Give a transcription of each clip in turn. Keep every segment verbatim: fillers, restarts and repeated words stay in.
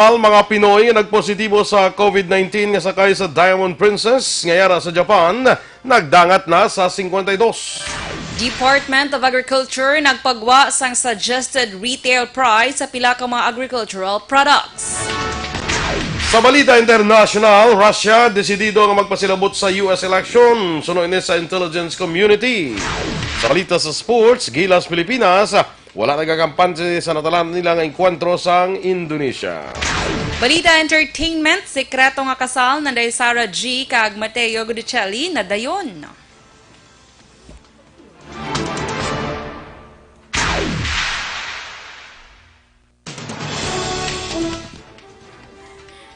Ang mga Pinoy nga nagpositibo sa COVID nineteen nga sakay sa Diamond Princess nga yara sa Japan, nagdangat na sa singkwenta y dos. Department of Agriculture nagpagwa sang suggested retail price sa pila ka mga agricultural products. Sa balita international, Russia desidido nga magpasilabot sa U S election, suno ini sa intelligence community. Sa balita sa sports, gilas Pilipinas, wala nagakampante sa natalan nila nga engkwentro sang Indonesia. Balita entertainment, sekreto nga kasal nanday Sarah G kag Mateo Guidicelli nadayon.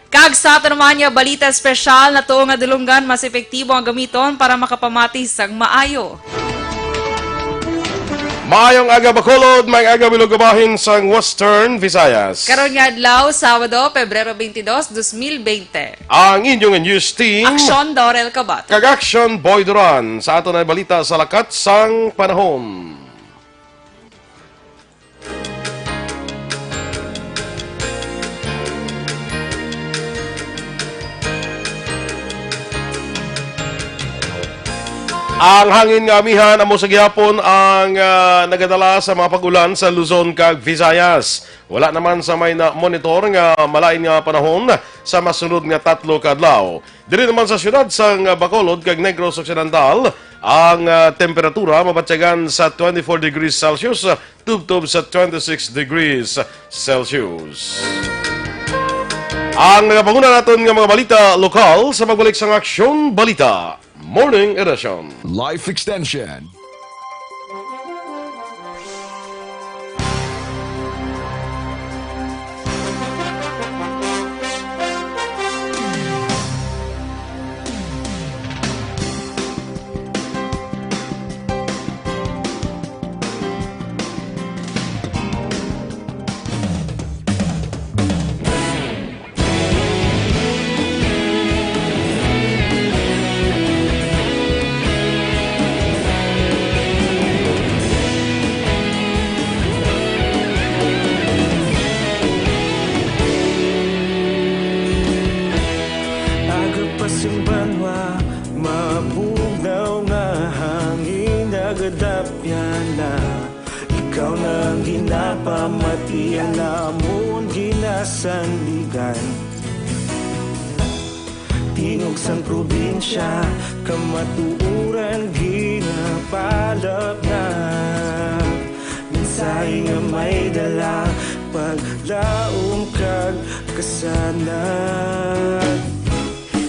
Kag sa aton naman nga balita espesyal, natuo nga dulonggan mas epektibo ang gamiton para makapamati sang maayo. Maayong aga, Bacolod, maayong aga, Bilog, kabahin sang Western Visayas. Karon nga adlaw, Sabado, Pebrero twenty-two, twenty twenty. Ang inyong news team, Aksyon Dorel Kabat kag Aksyon Boy Duran. Sa aton nga balita sa lakat sang panahon. Ang hangin nga amihan amo sa gihapon ang, ah, nagadala sa mga pag-ulan sa Luzon kag Visayas. Wala naman sa may na-monitor nga malain nga panahon sa masunod nga tatlo ka adlaw. Diri naman sa siyudad sang Bacolod kag Negros Occidental, ang, ah, temperatura mabatyagan sa twenty-four degrees Celsius, tubtob sa twenty-six degrees Celsius. Ang nagapanguna naton nga mga balita lokal sa pagbalik sang Aksyon Balita Morning Edition. Life Extension. Aga pa sing banwa, mabugnaw nga hangin nagadapyan na. Ikaw na ang ginapamatian namon ginasandigan. Tingog sang probinsya, kamatuoran ginapalapnag. Mensahe nga may dala, paglaom kag kasanag.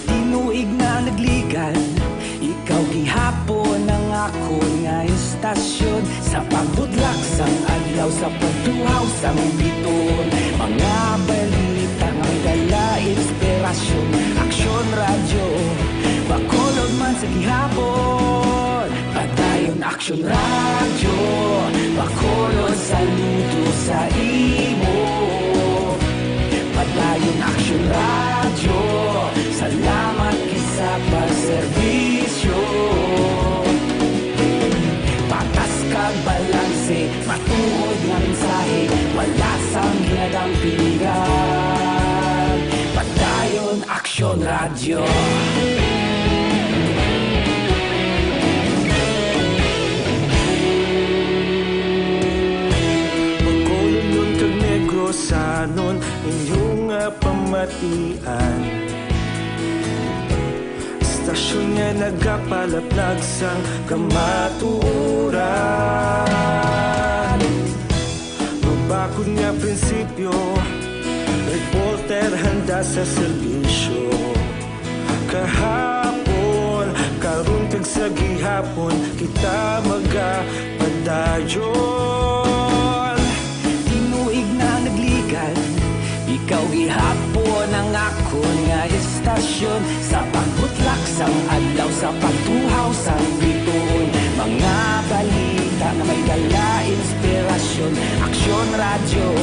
Tinuig na nagligan, ikaw gihapon ang akon nga istasyon. Sa pagbudlak sang adlaw, sa pagtuhaw sang bituon, mga balita nga may dala inspirasyon. Aksyon Radyo, Bacolod man sa gihapon. Padayon Aksyon Radyo, Bacolod, saludo sa imo. Padayon Aksyon Radyo, salamat gid sa pagserbisyo. Patas kag balanse, matuod nga mensahe, wala sang ginadampigan. Padayon Aksyon Radyo. Bacolodnon kag Negrosanon, inyo nga pamatian. Istasyon nga nagapalaplag sang kamatuoran. Mabakod nga prinsipyo, reporter handa sa serbisyo. Kahapon, karon kag sa gihapon, kita magapadayon. Tinuig na nagligan, ikaw gihapon ang akon nga istasyon. Sa pagbutlak sang adlaw, sa pagtuhaw sang bituon, mga balita nga may dala inspirasyon. Aksyon Radyo,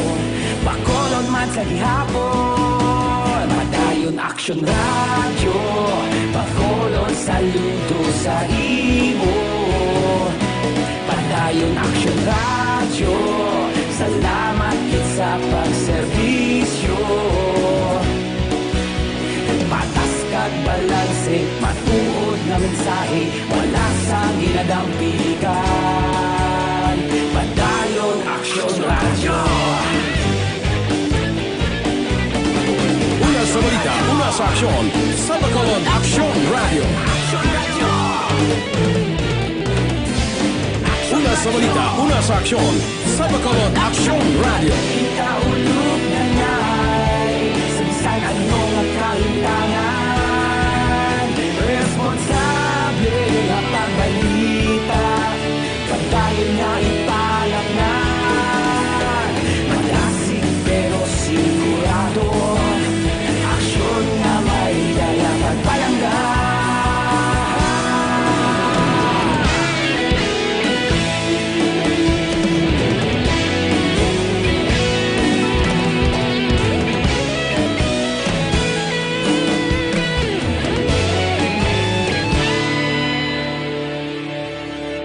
Bacolod man sa gihapon. Padayon Aksyon Radyo, Bacolod, saludo sa imo. Padayon Aksyon Radyo, salamat gid sa pagserbisyo. Wala sang ginadampigan. Padayon Aksyon Radyo. Una sa balita, una sa aksyon, sa Bacolod Aksyon Radyo. Aksyon Radyo. Una sa balita, una sa aksyon, sa Bacolod Aksyon Radyo. Ikaulog na ngay, sa bisan ano nga kaintanan, responsable nga pagbalita, padayon nga ipalaknag. Malasig pero sigurado, aksyon nga may dala pagpalangga.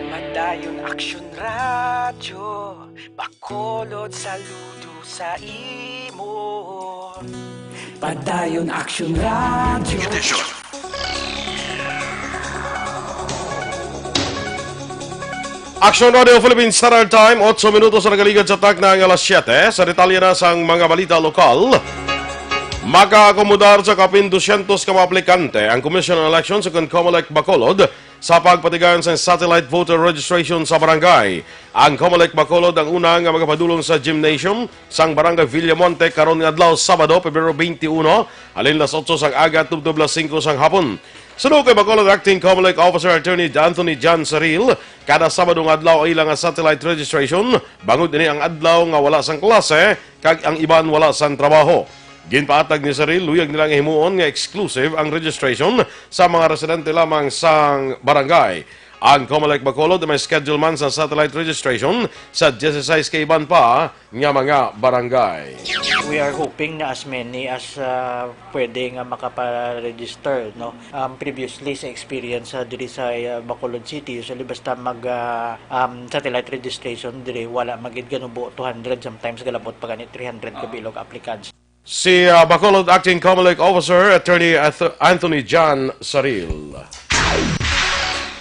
Padayon Aksyon Radyo, Bacolod, saludo sa imo. Padayon Aksyon Radyo. Aksyon Radio Philippine Standard Time, otso minutos ang nagaligad sa takna nga alas siyete. Sa detalye na sang mga balita lokal, makaakomodar sa kapin dosyentos ka mga aplikante ang Commission on Elections sa Comelec Bacolod sa pagpatigayon sang satellite voter registration sa barangay. Ang Comelec Bacolod ang una nga magapadulong sa gymnasium sang Barangay Villamonte karon nga adlaw, Sabado, Pebrero twenty-one, halin las otso sang aga tubtob las singko sang hapon. Suno kay Bacolod Acting Comelec Officer Attorney Anthony John Saril, kada Sabado nga adlaw ang ila nga satellite registration, bangod ini ang adlaw nga wala sang klase kag ang iban wala sang trabaho. Ginpaatag ni Saril, luyag nila nga himuon nga exclusive ang registration sa mga residente lamang sang barangay. Ang Comelec Bacolod may schedule man sa satellite registration sa dieciséis ka iban pa nga mga barangay. We are hoping na as many as, ah, pwede nga makapa-register, no? Um, previously, sa experience, ah, diri sa, ah, Bacolod City, usually basta mag, ah, um, satellite registration diri, wala magid ganubo two hundred, sometimes galabot pa gani three hundred ka bilog applicants. Si, ah, Bacolod Acting Comelec Officer Attorney Ath-, Anthony John Saril.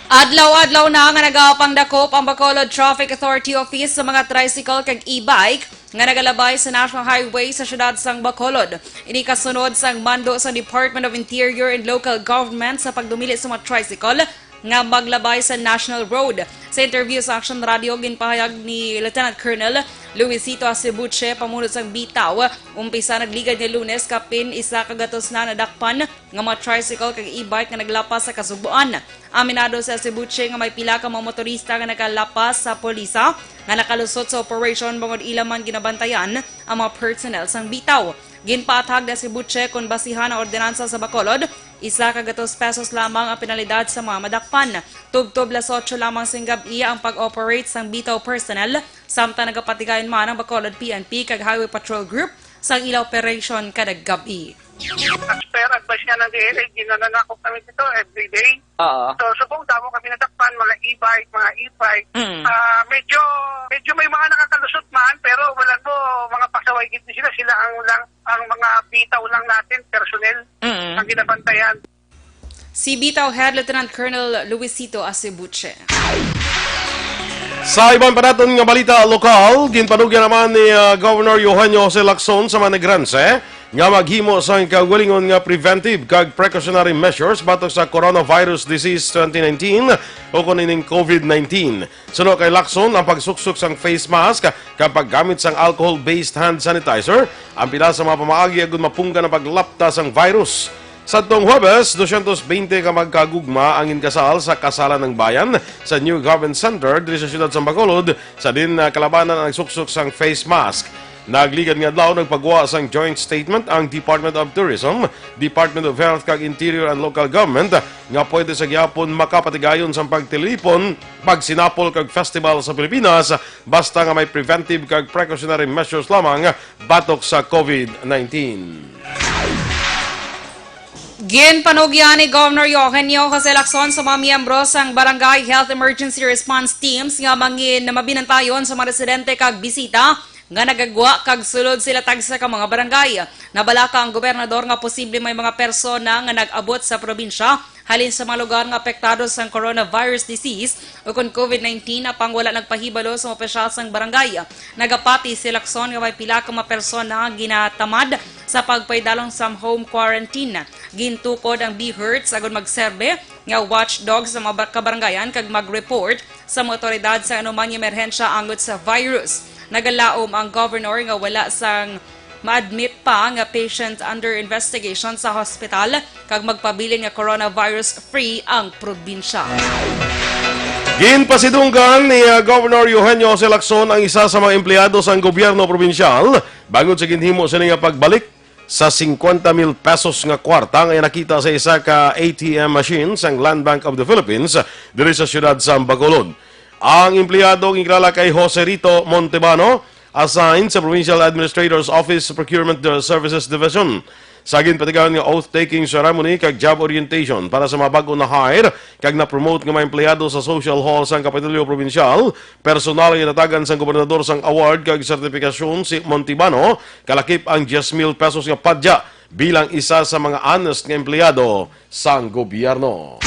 Adlaw-adlaw na nga nagapangdakop ang Bacolod Traffic Authority Office sa mga tricycle kag e-bike nga nagalabay sa National Highway sa siyudad sang Bacolod. Ini kasunod sang mando sa Department of Interior and Local Government sa pagdumili sa mga tricycle nga maglabay sa National Road. Sa interview sa Action Radio, ginpahayag ni Lieutenant Colonel Luisito Acebuche, pamuno sang Bitaw, umpisa nagligad ni Lunes kapin isa ka gatos na nadakpan nga mga tricycle kag e-bike nga naglapas sa Kasubuan. Aminado si Acebuche nga may pila ka mga motorista nga nagalapas sa polisa nga nakalusot sa operasyon bangod ila man ginabantayan ang mga personnel sang Bitaw. Ginpaathag ni Acebuche kon basihan ang ordinansa sa Bacolod, isa ka gatos pesos lamang ang penalidad sa mga madakpan. Tubtob las otso lamang sing gab-i ang pag-operate sang Bitaw personnel, samtang nagapatigayon man ang Bacolod P N P kag Highway Patrol Group sang ila operation kada gab-i. As per advice nga ng D N A, ginananakop kami dito every day. Oo. So, subong damo kami nadakpan, mga e-bike, mga e-bike. Mm. Ah, medyo, medyo may mga nakakalusot man, pero wala mo, mga pasaway gid sila, sila ang lang, ang mga bitaw lang natin, personnel, Mm. ang ginabantayan. Si Bitaw Head Lieutenant Colonel Luisito Acebuche. Sa iban pa naton nga balita lokal, ginpanugyan naman ni, ah, Governor Eugenio Jose Lacson sa mga Negrense nga maghimo sang kaugalingon nga preventive kag precautionary measures batok sa coronavirus disease twenty nineteen o kon ining COVID nineteen. Suno kay Lacson, ang pagsuksok sang face mask kag paggamit sang alcohol-based hand sanitizer ang pila sa mga pamaagi agud mapunggan ang paglapta sang virus. Sadtong Huwebes, dosyentos bente ka magkagugma ang inkasal sa Kasalan ng Bayan sa New Government Center diri sa siyudad sang Bacolod, sa diin, ah, kalabanan ang nagsuksok sang face mask. Nagligad nga adlaw, nagpagwa sang joint statement ang Department of Tourism, Department of Health, kag Interior and Local Government nga pwede sa gihapon makapatigayon sang pagtilipon, pagsinapol, kag festival sa Pilipinas, basta nga may preventive kag precautionary measures lamang batok sa COVID nineteen. Ginpanugyan ni Governor Eugenio Jose Lacson sa mga miyembro sang Barangay Health Emergency Response Teams nga mangin mabinantayon sa mga residente kag bisita nga nagagwa kag sulod sila tagsa ka mga barangay. Nabalaka ang gobernador nga posible may mga persona nga nag-abot sa probinsya halin sa mga lugar nga apektado sang coronavirus disease o kon COVID nineteen, apang wala nagpahibalo sa mga opisyal sang barangay. Nagapati si Lacson nga may pila ka mga persona nga ginatamad sa pagpaidalom sa home quarantine. Gintukod ang BHERTs agud magserbe nga watchdog sa mga ba-, kabarangayan kag mag-report sa mga awtoridad sa anuman nga emerhensya angot sa virus. Nagalaom ang governor nga wala sang ma-admit pa nga patient under investigation sa hospital kag magpabilin nga coronavirus-free ang probinsya. Ginpasidunggan ni, ah, Governor Eugenio Jose Lacson ang isa sa mga empleyado sang gobyerno probinsyal bangod sa ginhimo sini nga pagbalik sa singkwenta mil pesos nga kwarta nga iya nakita sa isa ka A T M machine sang Land Bank of the Philippines diri sa siyudad sa Bacolod. Ang empleyado ginkilala kay Jose Rito Montebano, assigned sa Provincial Administrator's Office Procurement Services Division. Sa ginpatigayon nga oath-taking ceremony kag job orientation para sa mga bag-o na hire kag na-promote nga mga empleyado sa Social Hall sang Kapitolyo Probinsyal, personal nga ginatagan sang gobernador sang award kag sertifikasyon si Montebano, kalakip ang diyes mil pesos nga padya bilang isa sa mga honest nga empleyado sang gobyerno.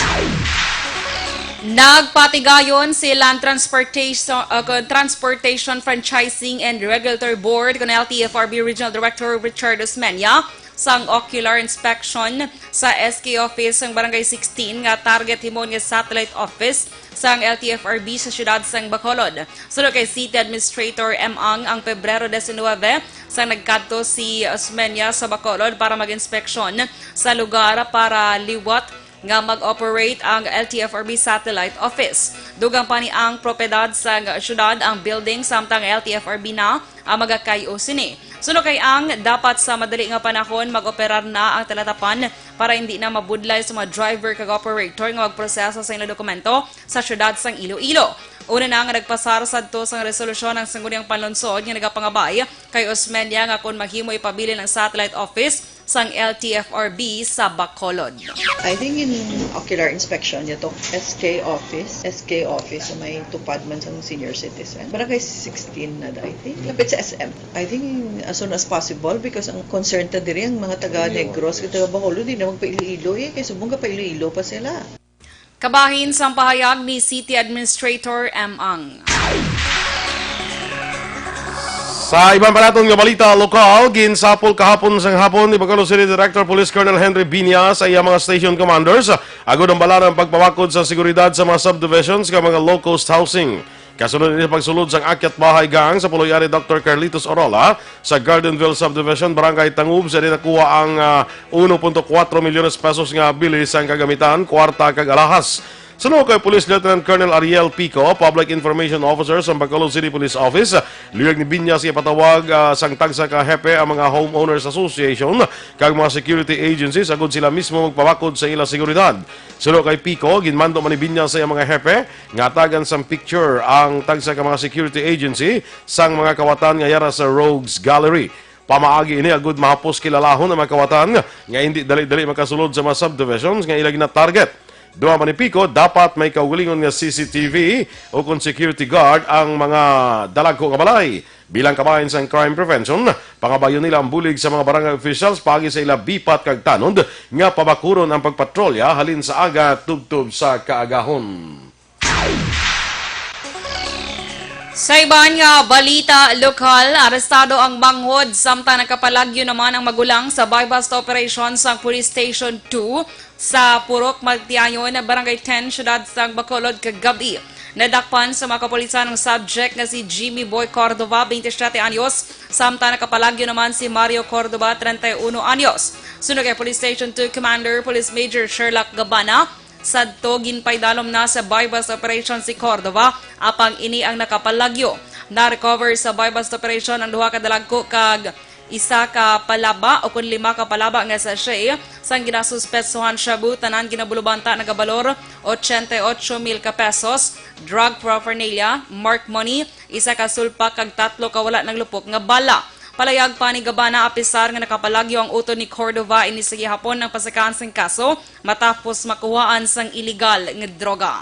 Nagpatigayon si Land Transportation, uh, Transportation Franchising and Regulatory Board, kon L T F R B Regional Director Richard Osmeña, sang ocular inspection sa S K office sang Barangay sixteen nga target himuon nga satellite office sang L T F R B sa siyudad sang Bacolod. Suno kay City Administrator M. Ang, ang Pebrero diecinuebe, sang nagkadto si Osmeña sa Bacolod para mag-inspeksyon sa lugar para liwat nga mag-operate ang L T F R B satellite office. Dugang pa ni ang propiedad sang siyudad ang building, samtang L T F R B na ang magakay-o sini. Suno kay Ang, dapat sa madali nga panahon mag-operar na ang talatapan para hindi na mabudlay sa mga driver kag operator nga magproseso sa ilang dokumento sa siyudad sang Iloilo. Una na nga nagpasar sadto sang resolusyon ang Sangguniang Panlungsod nga nagapangabay kay Osmeña nga kon mahimo ipabilin ang satellite office sang L T F R B sa Bacolod. I think in ocular inspection niya to, S K office, S K office sa may tupad man sang senior citizen. Barangay sixteen na da, I think. Lapit sa S M. I think as soon as possible because ang concern ta diri ang mga taga Negros, kag taga Bacolod, di na magpa-Iloilo eh. Kay subong ka pa Iloilo pa sila. Kabahin sang pahayag ni City Administrator M. Ang. Sa iban pa naton nga balita lokal, ginsapol kahapon sang hapon ni Bacolod City Director Police Colonel Henry Binya sa iya mga station commanders agud ang balaran pagpabakod sa seguridad sa mga subdivisions kag mga low-cost housing. Kasunod ini sa pagsulod sang akyat bahay gang sa Puloy-Ari Doctor Carlitos Orola sa Gardenville Subdivision, Barangay Tangub, sa di nakuha ang, ah, uno punto kuwatro milyones pesos nga bilis sang kagamitan, kwarta kag alahas. Suno kay Police Lieutenant Colonel Ariel Pico, Public Information Officer sa Bacolod City Police Office, luyag ni Binya sa ipatawag, ah, sang tagsa ka hepe ang mga Homeowners Association kag mga security agencies agud sila mismo magpabakod sa ila seguridad. Suno kay Pico, ginmando man ni Binya sa iyang mga hepe nga hatagan sang picture ang tagsa ka mga security agency sang mga kawatan nga yara sa Rogues Gallery. Pamaagi ini agud mahapos kilalahon ang mga kawatan nga indi dali-dali makasulod sa mga subdivisions nga ila gina-target. Dugang pa ni Pico, dapat may kaugalingon nga C C T V o kon security guard ang mga dalagko nga balay. Bilang kabahin sang crime prevention, pangabayon nila ang bulig sa mga barangay officials paagi sa ila bipat kag tanod nga pabakuron ang pagpatrolya halin sa aga tubtob sa kaagahon. Sa iban nga balita lokal, arestado ang manghod samtang nakapalagyo naman ang magulang sa buy-bust operation sa Police Station two sa Purok Magtiayon, Barangay ten, Siyudad sang Bacolod, kagab-i. Nadakpan sa mga kapulisan ang subject nga si Jimmy Boy Cordova, twenty-seven anyos, samtang nakapalagyo naman si Mario Cordova, treinta y uno anyos. Suno kay Police Station two Commander Police Major Sherlock Gabana, sadto ginpaidalom na sa buy-bust operation si Cordova, apang ini ang nakapalagyo. Na-recover sa buy-bust operation ang duha ka dalagko kag isa ka palaba o kon lima ka palaba nga sachet sang ginasuspetsohan shabu, tanan ginabulubanta nagabalor ochenta y ocho mil ka pesos, drug paraphernalia, marked money, isa ka sulpak kag tatlo ka wala naglupok nga bala. Palayag pa ni Gabana, apisar nga nakapalagyo ang utod ni Cordova, ini sa gihapon ang pasakaan sang kaso matapos makuhaan sang iligal nga droga.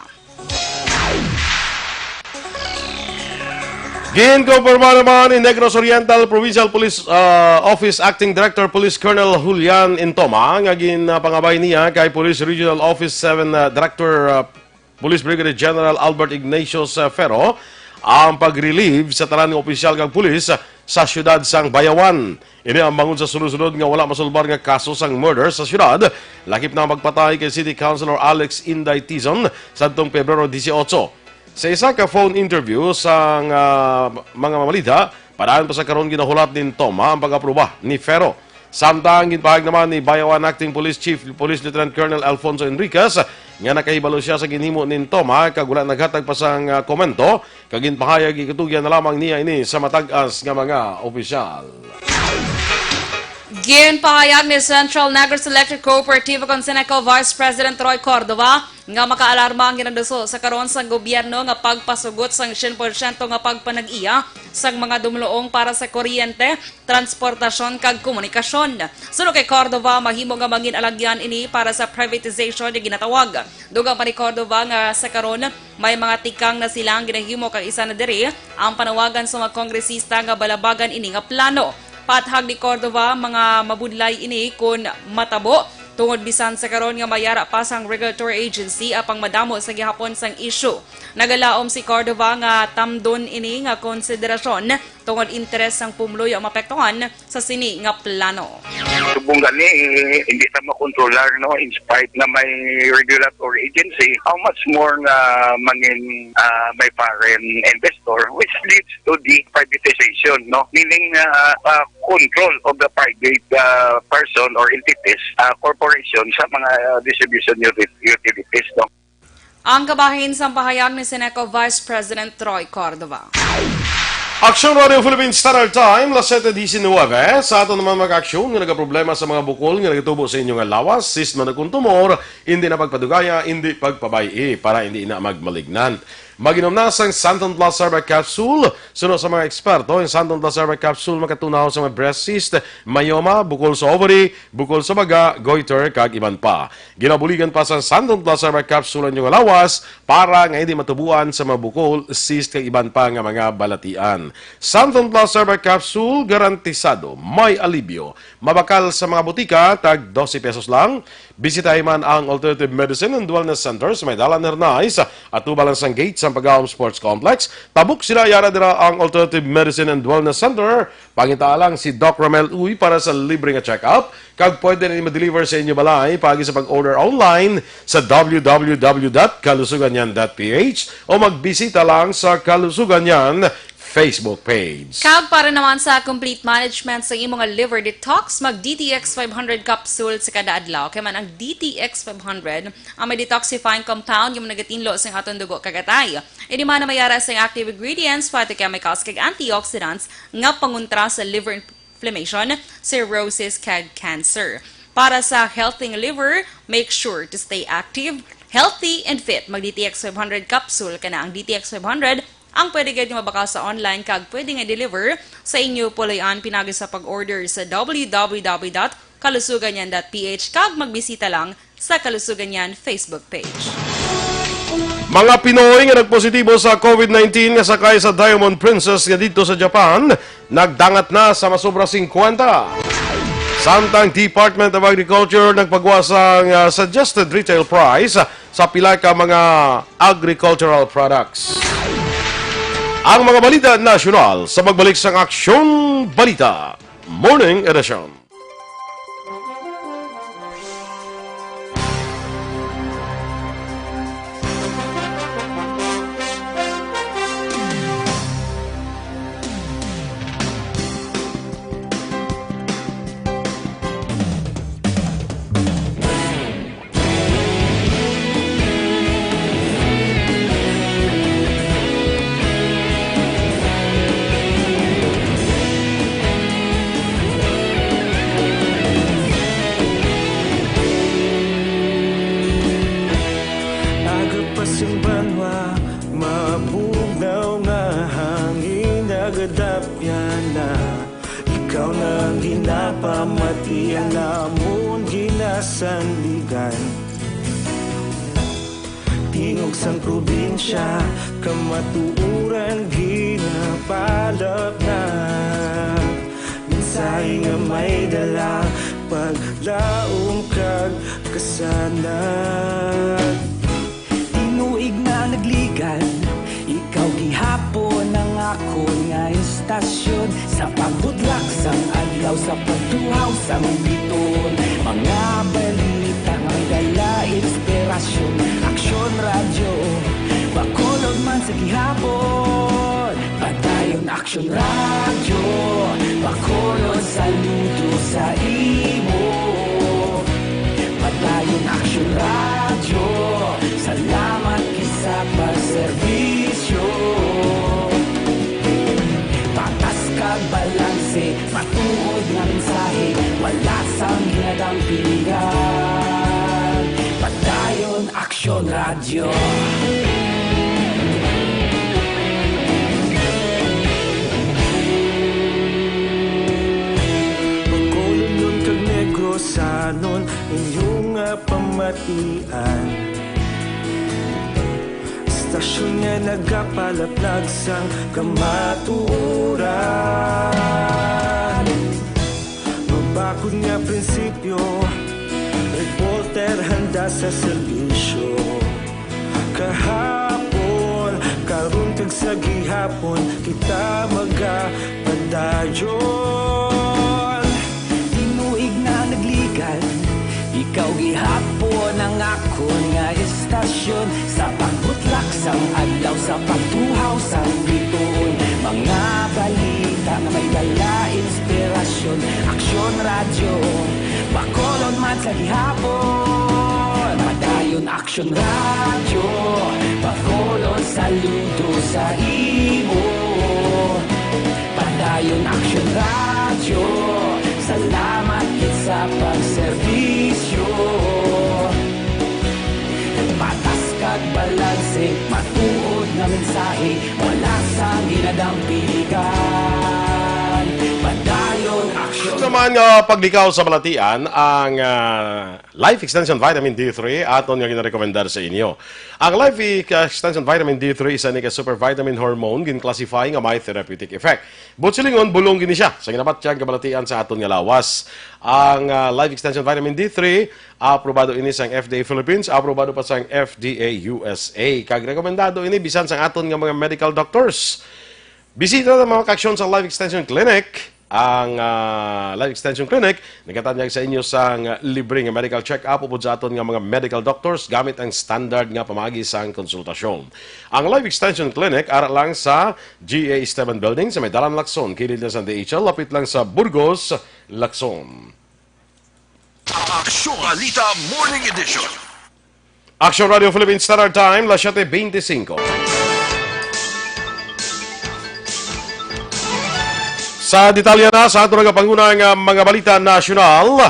Ginkumpirma naman ni Negros Oriental Provincial Police, ah, Office Acting Director Police Colonel Julian Intoma nga ginpangabay niya kay Police Regional Office seven, ah, Director, ah, Police Brigadier General Albert Ignatius, ah, Ferro ang pag-relieve sa tanan nga opisyal kag pulis sa siyudad sang Bayawan. Ini ang bangod sa sunod-sunod nga wala masulbar nga kaso sang murder sa siyudad, lakip na ang pagpatay kay City Councilor Alex Inday Tizon sadtong Pebrero dieciocho. Sa isa ka phone interview sang, ah, mga mamalita, padaan pa sa karon ginahulat ni Intoma ang pag-aproba ni Ferro. Samtang ginpahayag naman ni Bayawan Acting Police Chief Police Lieutenant Colonel Alfonso Enriquez nga nakahibalo siya sa ginhimo ni Intoma kag wala naghatag pa sang, ah, komento, kag ginpahayag ikatugyan na lamang niya ini sa matag-as nga mga opisyal. Ginpahayag ni Central Negros Electric Cooperative kon Ceneco Vice President Roy Cordova nga makaalarma ang ginaduso sa karon sang gobyerno nga pagpasugot sang syen porsyento nga pagpanag-iya sang mga dumluong para sa kuryente, transportasyon kag komunikasyon. Suno kay Cordova, mahimo nga mangin alagyan ini para sa privatization nga ginatawag. Dugang pa ni Cordova nga sa karon, may mga tikang na sila ang ginahimo kag isa na diri ang panawagan sa mga kongresista nga balabagan ini nga plano. Paathag ni Cordova, mga mabudlay ini kon matabo, tungod bisan sa karon nga may ara pa sang regulatory agency apang madamo sa gihapon sang issue. Nagalaom si Cordova nga tamdon ini nga konsiderasyon tungod interes sang pumuluyo ang maapektuhan sa sini nga plano. Subong gani, hindi ta makontrolar, no, in spite nga may regulatory agency, how much more nga mangin, ah, may foreign investor, which leads to the privatization, no? Meaning, ah, ah, control of the private, ah, person or entities, ah, corporation sa mga, ah, distribution uti-, utilities, no? Ang kabahin sang pahayag ni Ceneco Vice President Roy Cordova. Aksyon Radio Philippines Standard Time, las siete diecinueve. Sa aton naman mga aksyon nga nagaproblema sa mga bukol nga nagatubo sa inyo nga lawas, cyst man o kon tumor, hindi na pagpadugaya, hindi pagpabay-i para hindi na magmalignant. Mag-inom na sang Santon Plus Herbal Capsule. Suno sa mga eksperto, ang Santon Plus Herbal Capsule makatunaw sa mga breast cyst, myoma, bukol sa ovary, bukol sa baga, goiter, kag iban pa. Ginabuligan pa sa Santon Plus Herbal Capsule ang inyong lawas para nga hindi matubuan sa mga bukol, cyst, kag iban pa nga mga balatian. Santon Plus Herbal Capsule, garantisado may alibyo. Mabakal sa mga butika, tag dose pesos lang. Bisitahi man ang Alternative Medicine and Wellness Center sa may Dalan Hernais, atubang lang sang gate sang Pagawam Sports Complex. Tabok sila, yara dira ang Alternative Medicine and Wellness Center. Pangitaa lang si Doc Romel Uy para sa libre nga check-up, kag pwede na ma-deliver sa inyo balay paagi sa pag-order online sa w w w dot kalusuganyan dot p h o magbisita lang sa Kalusuganyan Facebook page. Kag para naman sa complete management sa imo nga liver detox, mag D T X five hundred capsule sa kada adlaw. Kay man ang D T X five hundred ang may detoxifying compound nga nagatinlo sa aton dugo kag atay. Ini man ang may ara sa active ingredients, phytochemicals, kag antioxidants nga pangontra sa liver inflammation, cirrhosis, kag cancer. Para sa healthy liver, make sure to stay active, healthy, and fit. Mag D T X five hundred capsule ka na. Ang D T X five hundred ang pwede gid nga mabakal sa online kag pwede nga deliver sa inyo puloy-an pinagi sa pag-order sa w w w dot kalusuganyan dot p h kag magbisita lang sa Kalusuganyan Facebook page. Mga Pinoy nga nagpositibo sa covid nineteen nga sakay sa Diamond Princess nga didto sa Japan, nagdangat na sa masobra singkwenta. Samtang Department of Agriculture nagpagwa sang, ah, suggested retail price sa pila ka mga agricultural products. Ang mga balita nasyonal sa pagbalik sang Aksyon Balita Morning Edition. Aga pa sing banwa, mabugnaw nga hangin, nagadapyan na. Ikaw na ang ginapamati, ang amon ginasandigan. Tingog sang probinsya, kamatuoran ginapalapnag. Mensahe nga may dala, paglaom kag kasanag. Tinuig na nagligan, ikaw gihapon ang akon nga istasyon. Sa pagbutlak sang adlaw, sa pagtuhaw sang bituon, mga balita nga may dala inspirasyon. Aksyon Radyo, Bacolod man sa gihapon. Padayon Aksyon Radyo, Bacolod, saludo sa imo. Padayon Aksyon Radyo, salamat gid sa pagserbisyo. Patas kag balanse, matuod nga mensahe, wala sang ginadampigan. Padayon Aksyon Radyo. Bacolodnon kag Negrosanon, inyo nga pamatian. Istasyon nga nagapalaplag sang kamatuoran. Mabakod nga prinsipyo, reporter handa sa serbisyo. Kahapon, karon kag sa gihapon, kita magapadayon. Tinuig na nagligan, ikaw gihapon ang akon nga istasyon. Sa pagbutlak sang adlaw, sa pagtuhaw sang bituon, mga balita nga may dala inspirasyon. Aksyon Radyo, Bacolod man sa gihapon. Padayon Aksyon Radyo, Bacolod, saludo sa imo. Padayon Aksyon Radyo, salamat gid sa pagserbisyo. Patas kag balanse, matuod nga mensahe, wala sang ginadampigan. Padayon Aksyon. Naman nga paglikaw sa balatian, ang, ah, Life Extension Vitamin D three aton nga ginarekomendar sa inyo. Ang Life Extension Vitamin D three isa ni ka super vitamin hormone gin-classify nga may therapeutic effect. Buot silingon, bulong gini siya sa ginabatyag nga balatian sa aton nga lawas. Ang, ah, Life Extension Vitamin D three, aprobado ini sang F D A Philippines, aprobado pa sang F D A U S A. Kag rekomendado ini bisan sang aton nga mga medical doctors. Bisita na, mga kaaksyon, sa Life Extension Clinic. Ang, ah, Life Extension Clinic nagatanyag sa inyo sang libre nga medical check-up upod sa aton nga mga medical doctors gamit ang standard nga pamaagi sang konsultasyon. Ang Life Extension Clinic ara lang sa G A Esteban Building sa may Dalan Lacson, kilid na sa D H L, lapit lang sa Burgos, Lacson. Aksyon Balita Morning Edition. Aksyon Radio Philippine Standard Time, las siete veinticinco. Sa detalye na sa aton nagapanguna nga mga balita nasyonal,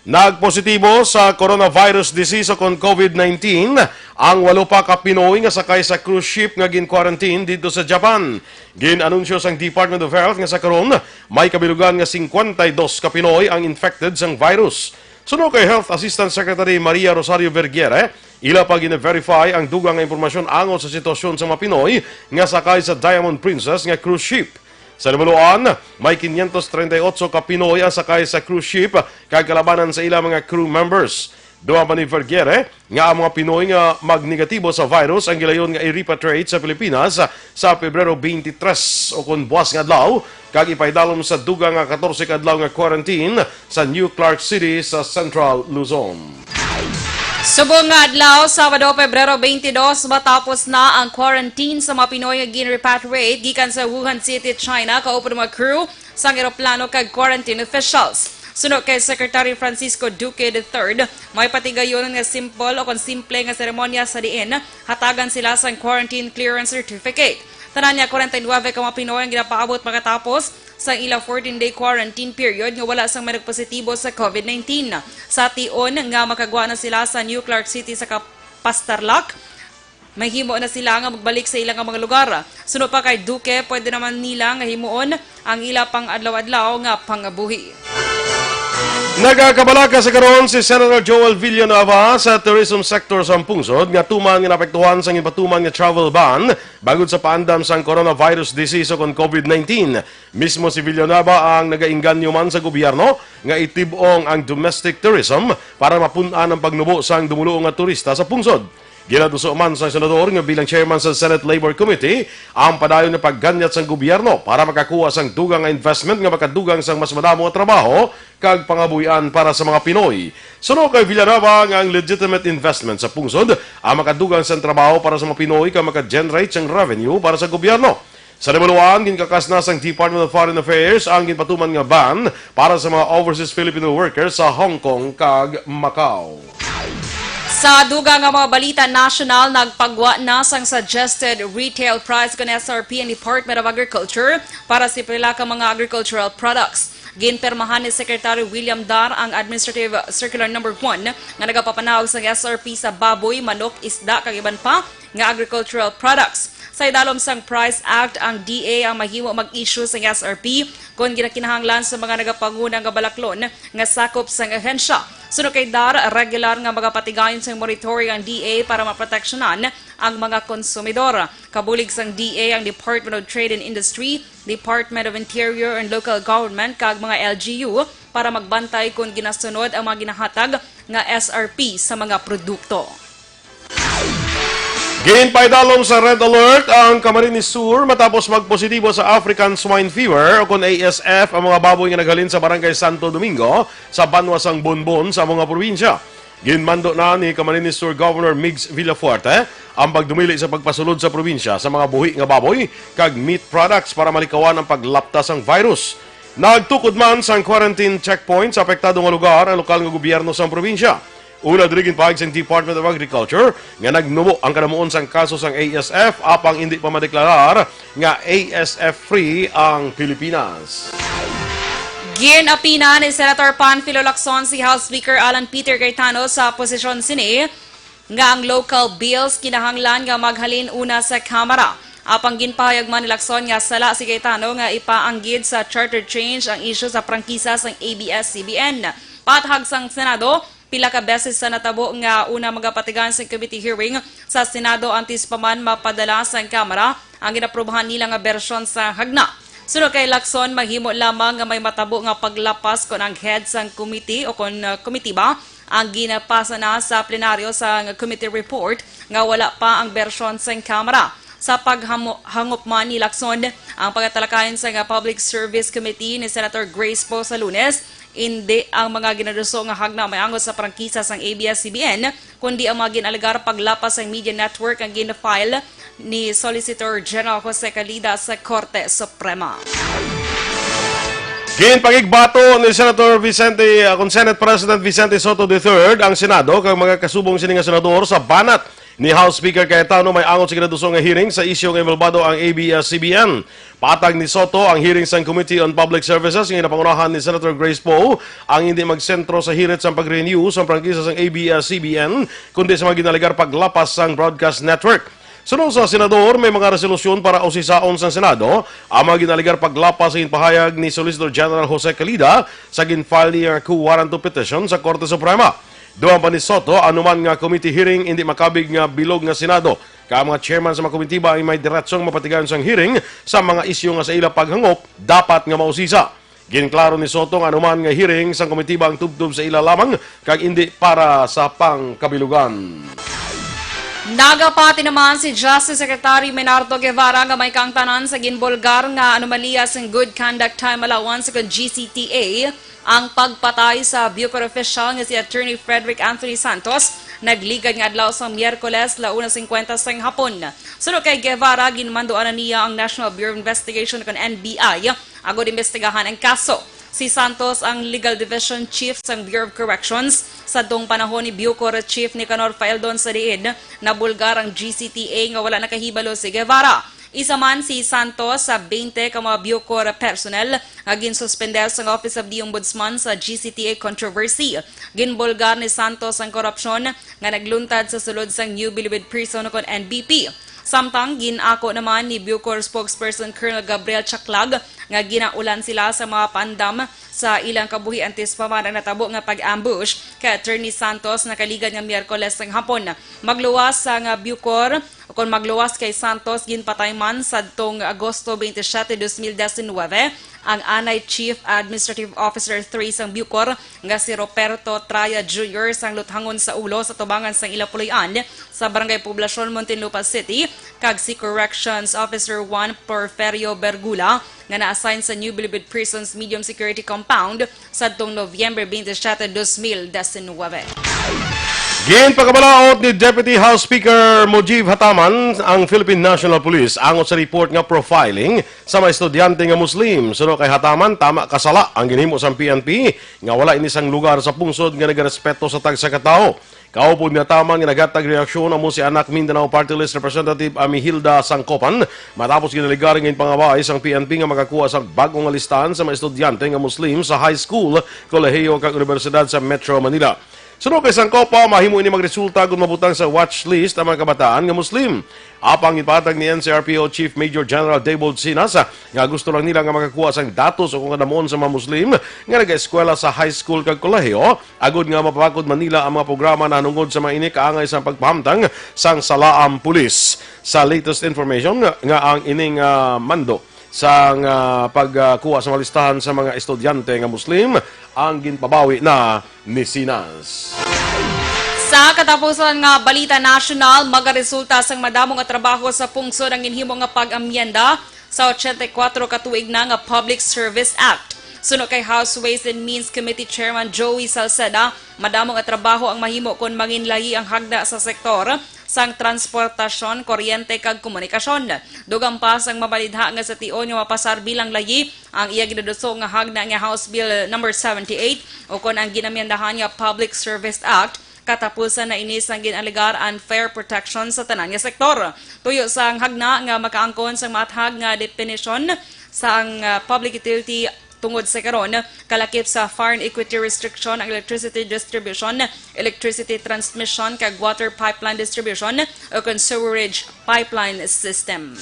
nagpositibo sa coronavirus disease o kon COVID nineteen ang walo pa ka Pinoy nga sakay sa cruise ship nga gin-quarantine didto sa Japan. Gin-anunsyo sang Department of Health nga sa karon may kabilugan nga cincuenta y dos ka Pinoy ang infected sang virus. Suno kay Health Assistant Secretary Maria Rosario Vergeire, ila pa gina-verify ang dugang nga impormasyon angot sa sitwasyon sa mga Pinoy nga sakay sa Diamond Princess nga cruise ship. Sa nabaluan, may quinientos treinta y ocho ka Pinoy ang sakay sa cruise ship kag kalabanan sa ila mga crew members. Dugang pa ni Vergeire nga ang mga Pinoy nga magnegatibo sa virus ang gilayon nga i-repatriate sa Pilipinas sa Pebrero twenty-three o kon buas nga adlaw, kag ipaidalom sa dugang nga katorse ka adlaw nga quarantine sa New Clark City sa Central Luzon. Subong nga adlaw, Sabado, Pebrero twenty-two, matapos na ang quarantine sa mga Pinoy nga gin-repatriate gikan sa Wuhan City, China, kaupod ang mga crew sang eroplano kag quarantine officials. Suno kay Secretary Francisco Duque the third, may patigayonon nga simple o kon simple nga seremonya sa diin hatagan sila sang quarantine clearance certificate. Tanan niya kwarenta y nuebe ka mga Pinoy ang ginapaabot makatapos sa ila fourteen-day quarantine period nga wala sang may nagpositibo sa COVID nineteen. Sa tion nga makagwa na sila sa New Clark City sa Kapas Tarlac, mahimo na sila nga magbalik sa ila nga mga lugar. Suno pa kay Duque, pwede naman nila nga himuon ang ila pang-adlaw-adlaw nga pangabuhi. Nagakabalaka sa karon si Senator Joel Villanueva sa tourism sector sa pungsod nga tuman nga naapektuhan sang ipatuman nga travel ban bangod sa paandam sang coronavirus disease o kon COVID nineteen. Mismo si Villanueva ang nagainganyo man sa gobyerno nga itib-ong ang domestic tourism para mapun-an ang pagnubo sang dumuluong nga turista sa pungsod. Ginaduso man sang senador nga bilang chairman sa Senate Labor Committee ang padayon nga pagganyat sang gobyerno para makakuha sang dugang nga investment nga makadugang sang mas madamo nga trabaho kag pangabuhian para sa mga Pinoy. Suno kay Villanueva nga ang legitimate investment sa pungsod ang makadugang sang trabaho para sa mga Pinoy kag maka-generate sang revenue para sa gobyerno. Sa nabaluan, ginkakas na sang Department of Foreign Affairs ang ginpatuman nga ban para sa mga overseas Filipino workers sa Hong Kong kag Macau. Sa dugang nga mga balita nasyonal, nagpagwa na sang suggested retail price kon S R P ang Department of Agriculture para sa pila ka mga agricultural products. Ginpirmahan ni Secretary William Dar ang Administrative Circular Number One nga nagapapanaog sang S R P sa baboy, manok, isda, kag iban pa nga agricultural products. Sa idalom sang Price Act, ang D A ang mahimo mag-issue sang S R P kon ginakinahanglan sa mga nagapanguna nga balaklon nga sakop sang ahensya. Suno kay Dar, regular nga magapatigayon sang monitoring ang D A para maproteksyonan ang mga konsumidor. Kabulig sang D A ang Department of Trade and Industry, Department of Interior and Local Government, kag mga L G U para magbantay kon ginasunod ang mga ginahatag nga S R P sa mga produkto. Ginpaidalom sa red alert ang Camarines Sur matapos magpositibo sa African Swine Fever o kon A S F ang mga baboy nga naghalin sa Barangay Santo Domingo sa banwa sang Bonbon sa amo nga probinsya. Ginmando na ni Camarines Sur Governor Migs Villafuerte ang pagdumili sa pagpasulod sa probinsya sa mga buhi nga baboy kag meat products para malikawan ang paglapta sang virus. Nagtukod man sang quarantine checkpoint sa apektado nga lugar ang lokal nga gobyerno sang probinsya. Una diri, ginpahayag sang Department of Agriculture nga nagnubo ang kadamuon sang kaso sang A S F apang indi pa madeklarar nga A S F free ang Pilipinas. Gin-apina ni Senator Panfilo Lacson si House Speaker Alan Peter Cayetano sa posisyon sini nga ang local bills kinahanglan nga maghalin una sa Kamara. Apang ginpahayag man ni Lacson nga sala si Cayetano nga ipaanggid sa charter change ang isyu sa prangkisa sang A B S C B N. Paathag sang Senado, pila ka beses sa natabo nga una magapatigayon sang committee hearing sa Senado antes pa man mapadala sang Kamara ang ginaprobahan nila nga bersyon sa hagna. Suno kay Lacson, mahimo lamang nga may matabo nga paglapas kon ang head sang committee o kon, uh, komitiba ang ginapasa na sa plenaryo sang committee report nga wala pa ang bersyon sang Kamara. Sa paghamo-, hangop man ni Lacson ang pagatalakayan sang Public Service Committee ni Senator Grace Poe sa Lunes, indi ang mga ginaduso nga hagna may angot sa prangkisa sang A B S C B N, kundi ang mga gin-alegar paglapas sang media network ang gin-file ni Solicitor General Jose Calida sa Korte Suprema. Ginpakigbato ni Senator Vicente, ah, kon Senate President Vicente Sotto the third ang Senado kag mga kasubong sini nga senador sa banat ni House Speaker Cayetano may angot sa ginaduso nga hearing sa isyu nga involbado ang A B S C B N. Patag ni Sotto, ang hearing sang Committee on Public Services nga ginapangunahan ni Senator Grace Poe ang hindi magsentro sa hirit sang pag-renew sang prangkisa sang A B S C B N, kundi sa mga ginalegar paglapas sang broadcast network. Suno sa senador, may mga resolusyon para usisaon sang Senado ang mga ginalegar paglapas sa ginpahayag ni Solicitor General Jose Calida sa ginfile niya nga quo warranto petition sa Korte Suprema. Dugang pa ni Sotto, anuman nga committee hearing indi makabig nga bilog nga Senado, kay ang mga chairman sa mga komitiba ang may diretsong mapatigayon sang hearing sa mga isyu nga sa ila paghangop dapat nga mausisa. Ginklaro ni Sotto nga anuman nga hearing sang komitiba ang tubtob sa ila lamang kag indi para sa pangkabilugan. Nagapati naman si Justice Secretary Menardo Guevara nga may kaangtanan sa ginbulgar nga anomalya sang Good Conduct Time Allowance o G C T A ang pagpatay sa Bucor official nga si Attorney Frederick Anthony Santos nagligad nga adlaw sa Miyerkules, la una singkwenta sang hapon. Suno kay Guevara, ginmanduan na niya ang National Bureau of Investigation kon N B I agod imbestigahan ang kaso. Si Santos ang Legal Division Chief sang Bureau of Corrections. Sadtong panahon ni Bucor Chief Nicanor Faeldon sa diin nabulgar ang G C T A nga wala nakahibalo si Guevara. Isa man si Santos sa twenty ka mga Bucor personnel nga ginsuspender sang Office of the Ombudsman sa G C T A controversy. Ginbulgar ni Santos ang korupsyon nga nagluntad sa sulod sang New Bilibid Prison kon N B P. Samtang gin-ako naman ni Bucor spokesperson Colonel Gabriel Chaklag nga ginaulan sila sa mga paandam sa ilang kabuhi antes pa man ang natabo nga pag-ambush kay Attorney Santos nakaligad nga Miyerkules sang hapon. Magluwas sa nga Bucor, o kon magluwas kay Santos, ginpatay man sadtong Agosto twenty-seven, dos mil diecinuebe, ang anay Chief Administrative Officer three sang Bucor nga si Roberto Traya Junior sang luthangon sa ulo sa tubangan sang ila puloy-an sa Barangay Poblacion, Muntinlupa City, kag si Corrections Officer one Porferio Bergula nga na-assign sa New Bilibid Prison's Medium Security Compound sadtong Nobyembre twenty-seven, dos mil diecinuebe. Ginpakabalaod ni Deputy House Speaker Mujib Hataman ang Philippine National Police angot sa report nga profiling sa mga estudyante nga Muslim. Suno kay Hataman, tama ka sala ang ginhimo sang P N P nga wala ini sang lugar sa pungsod nga nagarespeto sa tagsa ka tawo. Kaupod ni Hataman nga naghatag reaksyon amo si Anak Mindanao Party List Representative Amy Hilda Sangcopan matapos ginaligar nga ginpangabay sang P N P nga makakuha sang bag-o nga listahan sa mga estudyante nga Muslim sa high school, kolehiyo, kag unibersidad sa Metro Manila. Suno kay Sangcopan, mahimo ini magresulta kon mabutang sa watch list ang mga kabataan nga Muslim. Apang ginpatag ni N C R P O Chief Major General Daybold Sinas nga gusto lang nila nga makakuha sang datos o kung kadamon sa mga Muslim nga nag-eskwela sa high school kag kolehiyo, agod nga mapabakod man nila ang mga programa nahanungod sa mga ini kaangay sa pagpahamtang sang salaang pulis. Sa latest information nga, nga ang ining, ah, mando sang, ah, pagkuha sa mga listahan sa mga estudyante nga Muslim ang ginpabawi na ni Sinas. Sa katapusan nga balita nasyonal, magaresulta sang madamo nga trabaho sa pungsod ang ginhimo nga pag-amyenda sa ochenta y kuatro ka tuig na nga Public Service Act. Suno kay House Ways and Means Committee Chairman Joey Salceda, madamo nga trabaho ang mahimo kon manginlahi ang hagna sa sektor sang transportasyon, kuryente, kag komunikasyon. Dugang pa sang mabalidha nga sa tion nga mapasar bilang layi ang iya ginaduso nga hagna nga House Bill number seventy-eight, o kon ang ginamyandahan nga Public Service Act, katapusan na ini sang gin-alegar unfair protection sa tanan nga sektor. Tuyo sang hagna nga makaangkon sang maathag nga definisyon sang, ah, public utility tungod sa karon, kalakip sa foreign equity restriction ang electricity distribution, electricity transmission, kag water pipeline distribution o kon sewerage pipeline system.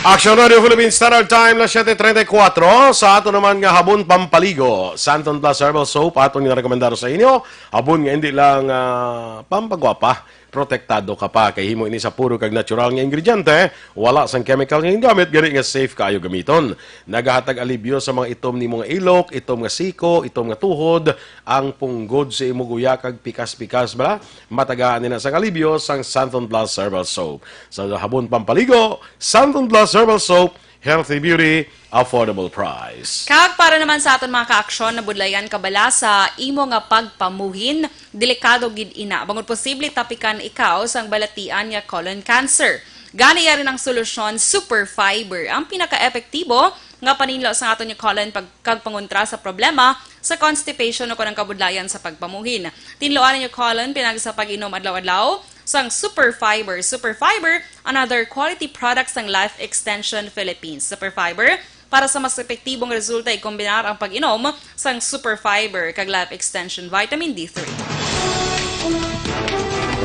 Action Radio Philippines Standard Time, las siete treinta y cuatro. Sa ato naman nga habon pampaligo, Santon Plus Herbal Soap, aton ginarekomendar sa inyo. Habon nga hindi lang, ah, pampagwapa, protektado ka pa kay himo ini sa puro kag natural nga ingrediente. Wala sang chemical nga gingamit, gani nga safe kaayo gamiton. Nagahatag alibyo sa mga itom nimo nga ilok, itom nga siko, itom nga tuhod, ang punggod sa imo guya kag pikas-pikas, bala. Matagaan nila sang alibyo sang Santon Plus Herbal Soap. Sa habon pampaligo, Santon Plus Herbal Soap, healthy beauty, affordable price. Kag para naman sa aton mga kaaksyon, nabudlayan ka bala sa imo nga pagpamuhin, delikado gid ina, bangod posible tapikan ikaw sang balatian nga colon cancer. Gani, yari ang solusyon, Super Fiber, ang pinaka-epektibo nga paninlo sa aton nga colon pag, kag pangontra sa problema sa constipation o kon ang kabudlayan sa pagpamuhin. Tinluan ang colon pinagi sa pag-inom adlaw-adlaw sang Super Fiber. Super Fiber, another quality product sang Life Extension Philippines. Super Fiber, para sa mas epektibong resulta, ikombinar ang pag-inom sang Super Fiber kag Life Extension Vitamin D three.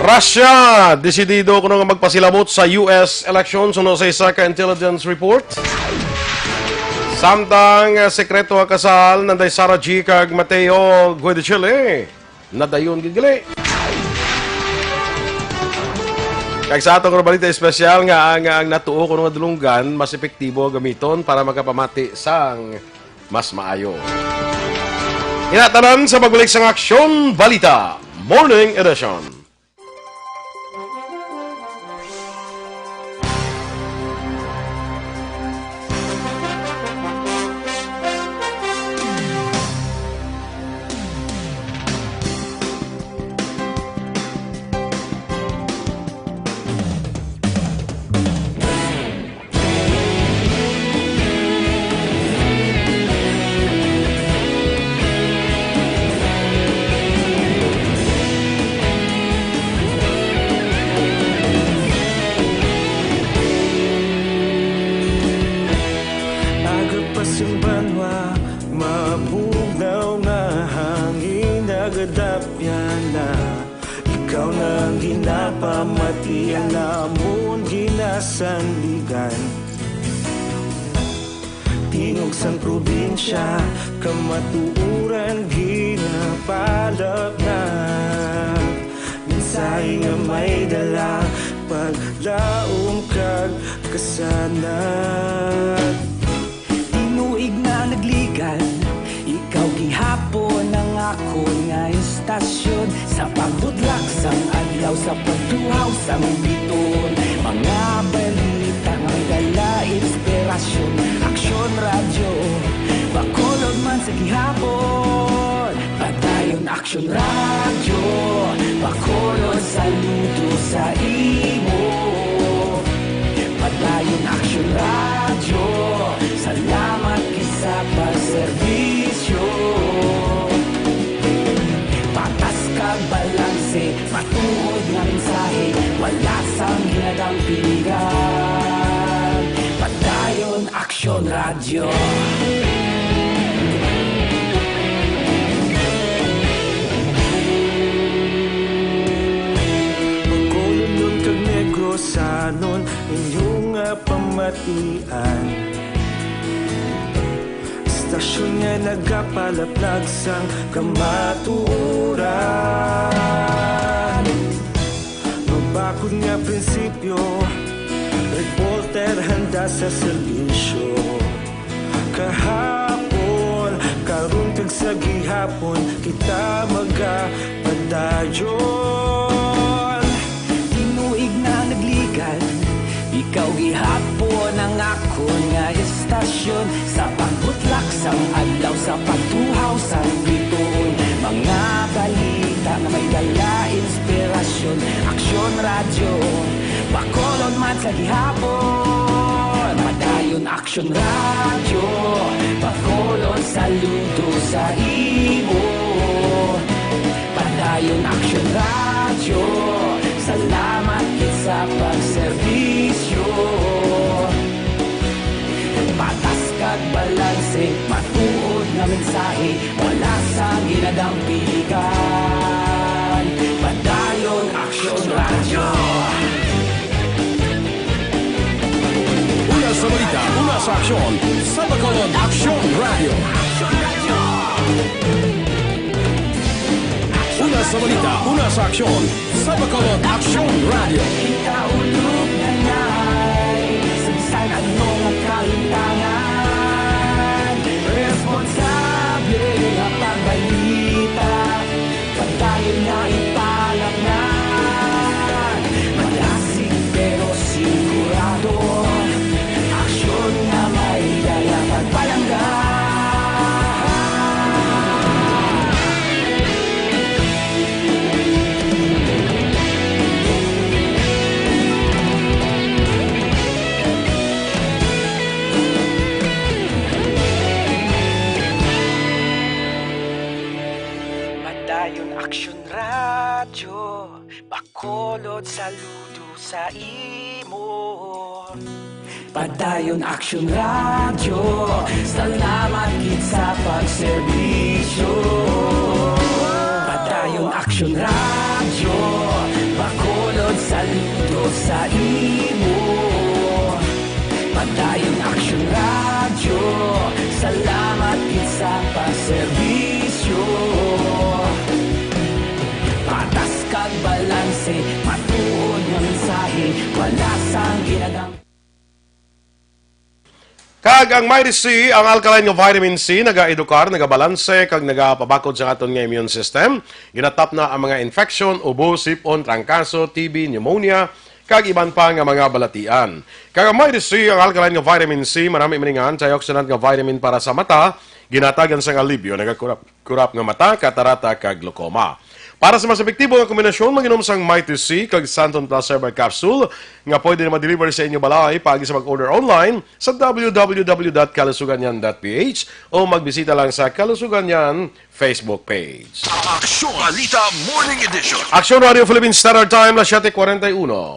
Russia, desidido kuno nga magpasilabot sa U S election suno sa isa ka intelligence report. Samtang, eh, sekreto nga kasal nanday Sarah G kag Mateo Guidichile, nadayon gid gali. Kag sa atong balita espesyal nga ang, ang natuo kuno nga dulonggan mas epektibo gamiton para makapamati sang mas maayo. Ina tanan sa pagbalik sang Aksyon Balita Morning Edition. Tapyana, ikaw na ang ginapamatian, amon ginasandigan. Tingog sang probinsya, kamatuoran ginapalapnag. Mensahe nga may dala, paglaom kag kasanag. Tinuig na nagligan, ikaw gihapon ang akon nga istasyon. Sa pagbudlak sang adlaw, sa pagtuhaw sang biton, mga balita nga may dala inspirasyon. Aksyon Radyo, Bacolod man sa gihapon. Padayon Aksyon Radyo, Bacolod, saludo sa imo. Padayon Aksyon Radyo, salamat gid sa pagserbisyo. Patas kag balanse, matuod nga mensahe, wala sang ginadampigan. Padayon Aksyon Radyo. Bacolodnon kag Negrosanon, inyo nga pamatian. Istasyon nga nagapalaplag sang kamatuoran. Mabakod nga prinsipyo, reporter handa sa serbisyo. Kahapon, karon kag sa gihapon, kita magapadayon. Tinuig na nagligan, ikaw gihapon ang akon nga istasyon. Sa pagbutlak sang adlaw, sa pagtuhaw sang bituon, mga balita nga may dala inspirasyon. Aksyon Radyo, Bacolod man sa gihapon. Padayon Aksyon Radyo, Bacolod, saludo sa imo. Padayon Aksyon Radyo, salamat gid sa pagserbisyo. Patas kag balanse, matuod nga mensahe, wala sang ginadampigan. Padayon Aksyon Radyo. Una sa balita, una sa aksyon, sa Bacolod Aksyon Radyo. Una sa balita, una sa aksyon, sa Bacolod Aksyon Radyo. Kita ulog na nay, sa bisan ano nga kalintangan, responsable nga pagbalita. Padayon nga ipalapngan, malasig pero sigurado. Aksyon nga may dala pagpalangga. Padayon Aksyon Radyo, Bacolod, saludo sa imo. Padayon Aksyon Radyo, salamat gid sa pagserbisyo. Padayon Aksyon Radyo, Bacolod, saludo sa imo. Padayon Aksyon Radyo, salamat gid sa pagserbisyo. Patas kag balanse, matuod nga mensahe, wala sang ginadam- Kag ang Mighty C, ang alkaline nga vitamin C, nagaedukar, nagabalanse, kag nagapabakod sa aton nga immune system. Ginatapna ang mga infection, ubo, sipon, trangkaso, T B, pneumonia, kag iban pa nga mga balatian. Kag ang Mighty C, ang alkaline nga vitamin C, marami man nga antioxidant nga vitamin para sa mata, ginatagan sang alibyo, nagakurap-kurap nga mata, katarata, kag glaucoma. Para sa mas epektibo nga kombinasyon, mag-inom sang Mighty C kag Santon Plus Herbal Capsule nga pwede na ma-deliver sa inyo balay paagi sa mag-order online sa w w w dot kalusuganyan dot p h o magbisita lang sa Kalusuganyan Facebook page. Aksyon Balita Morning Edition. Aksyon Radio Philippine Standard Time, las siete cuarenta y uno.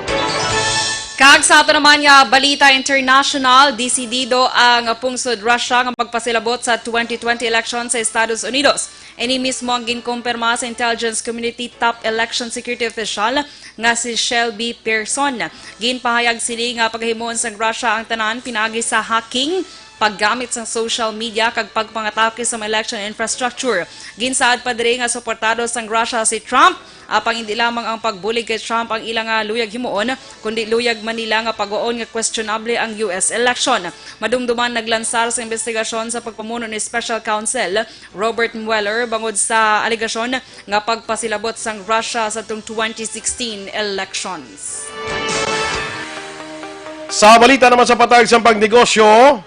Kag sa ato naman nga balita international, desidido ang pungsod Russia nga magpasilabot sa twenty twenty election sa Estados Unidos. Ini mismo ang ginkumpirma sa intelligence community top election security official nga si Shelby Pearson. Ginpahayag sini nga pagahimuon sang Russia ang tanan pinaagi sa hacking, paggamit sang social media, kag pagpangatake sa mga election infrastructure. Ginsaad pa diri nga suportado sang Russia si Trump, apang hindi lamang ang pagbulig kay Trump ang ila nga luyag himuon, kundi luyag man nila nga pag-uon nga questionable ang U S election. Madumduman naglansar sa investigasyon sa pagpamuno ni Special Counsel Robert Mueller bangod sa alegasyon nga pagpasilabot sang Russia sa tong twenty sixteen elections. Sa balita naman sa patag sang pagnegosyo,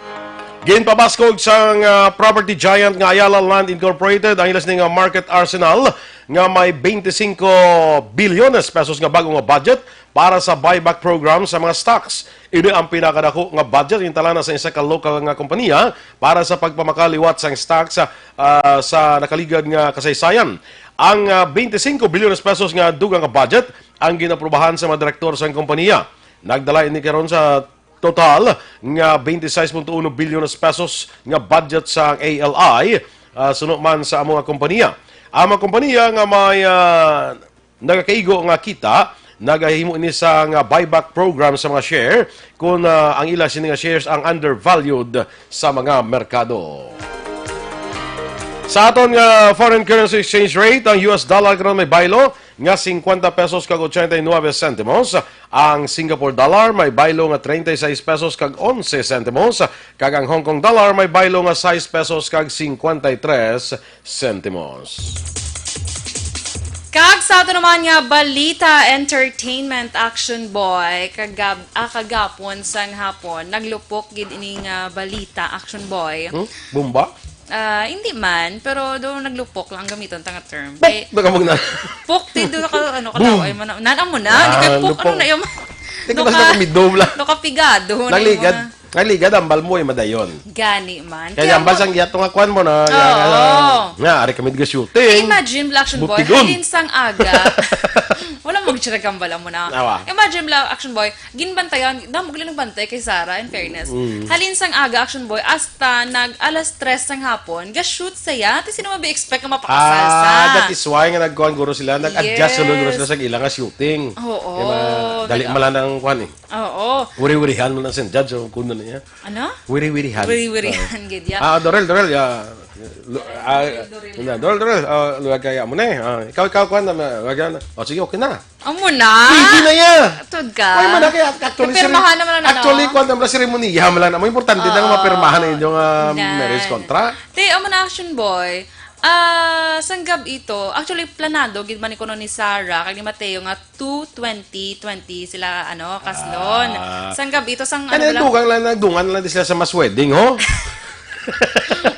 ginpabaskog sang ah, property giant nga Ayala Land Incorporated ang ila sini nga market arsenal nga may twenty-five billion pesos nga bago nga budget para sa buyback program sa mga stocks. Ini ang pinakadako nga budget gintalana sa isa ka lokal nga kompanya para sa pagpamakaliwat sang stocks sa, ah, sa nakaligad nga kasaysayan. Ang ah, twenty-five billion pesos nga dugang nga budget ang ginaprubahan sa mga direktor sang kompanya. Nagdala ini karon sa total nga twenty-six point one billion pesos nga budget sa A L I, ah, suno man sa amo nga kompanya. Ang mga kompanya nga may ah, nagakaigo nga kita, nagahimo ini sa nga buyback program sa mga share kung ah, ang ila sini nga shares ang undervalued sa mga merkado. Sa aton nga foreign currency exchange rate, ang U S dollar karon may baylo nga fifty pesos kag eighty-nine centimos, ang Singapore dollar may baylo nga thirty-six pesos kag eleven centimos, kag ang Hong Kong dollar may baylo nga six pesos kag fifty-three centimos. Kag sa ato naman nga balita, entertainment, Action Boy, kagab ah, kagapon sang hapon, naglupok gid ini nga balita, Action Boy. Hmm? Bomba? Ah, hindi man, pero do naglupok lang ang gamiton ta nga term. Pok! Nakamag na. Pok, ti do ka ano ka daw ay man nan amo na, di kay pok ano na yung Tingnan sa kami doble. Nakapigado na yung Nagligad. mga- Nagligad ang balmo ay madayon. Gani man. Kaya ang basang giyato nga kwan mo na. Oo. Nga, ari kami ga shooting. Imagine, Black Action Boy, Butigon. Halin sang aga. Wala mo gitsira kambal mo na. Awa. Imagine, Black Action Boy, ginbantayan, damo gali nagbantay kay Sarah, in fairness. Mm. Halin sang aga, Action Boy, hasta nag alas tres sang hapon, ga-shoot saya. Ti sino mabi-expect nga mapakasal sa? Ah, that is why nga nagkuhan guro sila, nag-adjust Yes. sa guro sila sa ilang nga shooting. Oo, Kaya ma- dali nag- man lang ang kuhan eh. Oo. Wiri-wirihan mo na sa judge o kuno niya. Ano? Wiri-wirihan. Wiri-wirihan, gid, ya. Ah, Dorel, Dorel, ya. Lu- ah, na, Dorel, Dorel, ah, luwag kaya mo na eh. Ah, ikaw, ikaw, kuhan na, luwag na. O, sige, okay na. Amo na? Pwede na ya. Tud ka? Ay, man, kaya actually, Pirmahan seri- naman na, no? Actually, kuwan naman, seremoniya man lang. Ang importante na Oo. mapirmahan na inyong ah, Nan. marriage contract. Te, amo na, Action Boy. Ah, sang gab ito, actually, planado gid man kuno ni Sarah kag ni Mateo nga two twenty twenty sila, ano, kaslon. Ah. Sang gab ito, sang Ano ano yung lang. dugang lang, nagdungan lang di sila sa mas wedding, ho?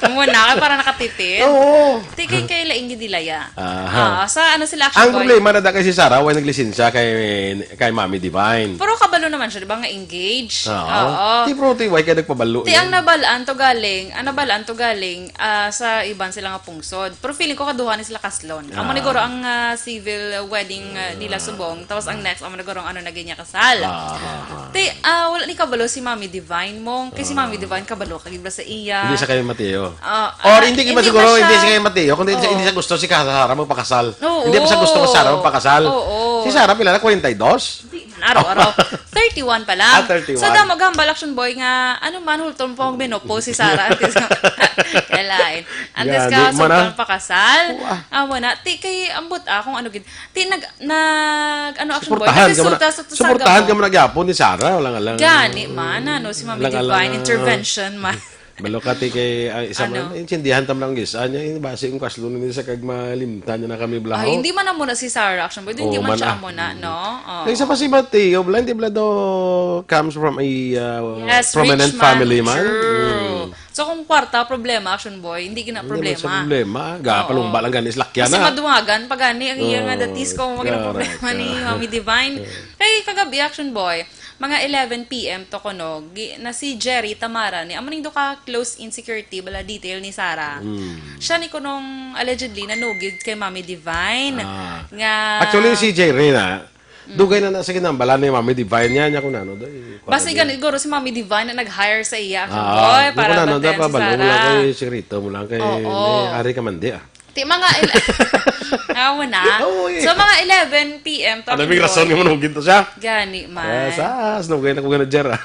Muna, para nakatipid. Oo. Ti kay kay laing gid nila ya. Aha. Ah, sa ano sila, Action Ang Boy? problema na da kay si Sarah, way naglisensya kay, kay Mami Divine. Pero kabalo naman siya, di ba, nga engaged? Oo. Oo. Ti, bro, ti, way ka nagpabalo Ti yun? Ang nabalaan to galing, ang nabalaan to galing ah, sa iban sila nga pungsod. Pero feeling ko kaduha ni sila kaslon. Amo ni Ah. guro ang ah, civil wedding ah, nila subong. Tapos ang next, amo ni guro ang ano naging niya kasal. Ah, ah, ah. Ti, ah, wala ni kabalo si Mami Divine mong. Kay si Mami Divine kabalo ka gid ba sa iya. Hindi sa kay Mateo. Ah, Or ah, hindi ka ba hindi siguro, ba siya- hindi sa kay Mateo, kundi sa, Oo. hindi sa gusto si Sarah magpakasal. Oo. Hindi pa sa gusto si Sarah magpakasal. Oo. Si Sarah, pila na, kwarenta y dos? Araw-araw. Thirty-one pa lang. Ah, thirty-one. So, damo gahambal, Action Boy, nga, ano man, hulton po ang menopause si Sarah. Kalain. Antes Gani ka, man, ah. sa pakasal. Wa. Amo na. Ti, kay, ambot ah, kung ano gid. Ti, nag, nag, ano, Action Boy. Suportahan ka mo na. Nagresulta sa, sa Suportahan gabo. ka mo na gyapon ni Sarah, walang alang. Gani man, ano, si Mami Walang Divine, alang. Intervention man. Balo ka, ti, kay, ah, isa Ano? man, intindihan tam lang gisa niya, eh, basi yung kaslo na niya sa kag malimtan niya na kami blaho. Ay, hindi man na muna si Sarah, Action Boy. Hindi Oo, man man, siya ah. Amo na, no? Oh. Kay isa pa si Mateo, bala, hindi bala do comes from a uh, Yes, prominent rich man. Family man. True. Mm. So, kung kwarta, problema, Action Boy, hindi gina Hindi man sa problema. problema. Ga, Oo. palumba lang gani, slakyan Kasi na. maduwagan pa gani ang iya nga Oo, datis kung mga correct, problema ni correct. Mami Divine. Kay kagabi, Action Boy, mga eleven P M to kuno, gi, na si Jerry Tamara ni, amo ning duka close in security, bala detail ni Sarah. Mm. Siya ni kunong allegedly nanugid kay Mami Divine. Ah. Nga Actually, si Jerry na, Dugay na na sa ginambala ni Mami Divine niya, niya kung ano, doy. Basta Kuwan gani, siguro si Mami Divine na nag-hire sa iya, Action Ah, Boy, di para ko na, ano, bantayan si dapat balong mo lang Sarah. Kay Sirito mo lang kay Oo. may ari ka man di, ah. Ti, mga il-, Amo na. Oo, eh. So, mga eleven P M to, Ano, Action may rason Boy. Nga manugid to siya? Gani man. Ah, sas, nugay na ko gana, Jer, ah.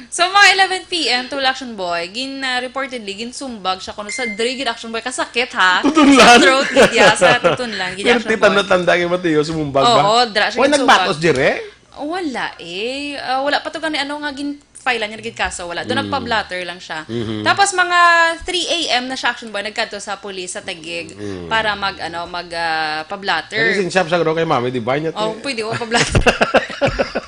So, mga eleven P M to, Action Boy, gin, ah, reportedly, ginsumbag siya kuno sa diri gid, Action Boy, kasakit, ha? Tutunlan? Sa throat gid, ya, sa tutunlan gid, Pero Action di Boy. Tanda-tanda kay Mateo, sumumbag ba? Oo, dra siya Why ginsumbag. Nagbatos, Jere? Wala, eh. Ah, wala pa to gani, ano nga, gin-file niya gid kaso, wala. Doon Mm. nagpa-blotter lang siya. Mhm. Tapos, mga three A M na siya, Action Boy, nagkadto sa police sa Taguig Mm. para mag, ano, mag, ah, pa-blotter. Nag-isin shop sa gro kay Mami Divine niya, Oh, te. Pwede ko pa-blotter.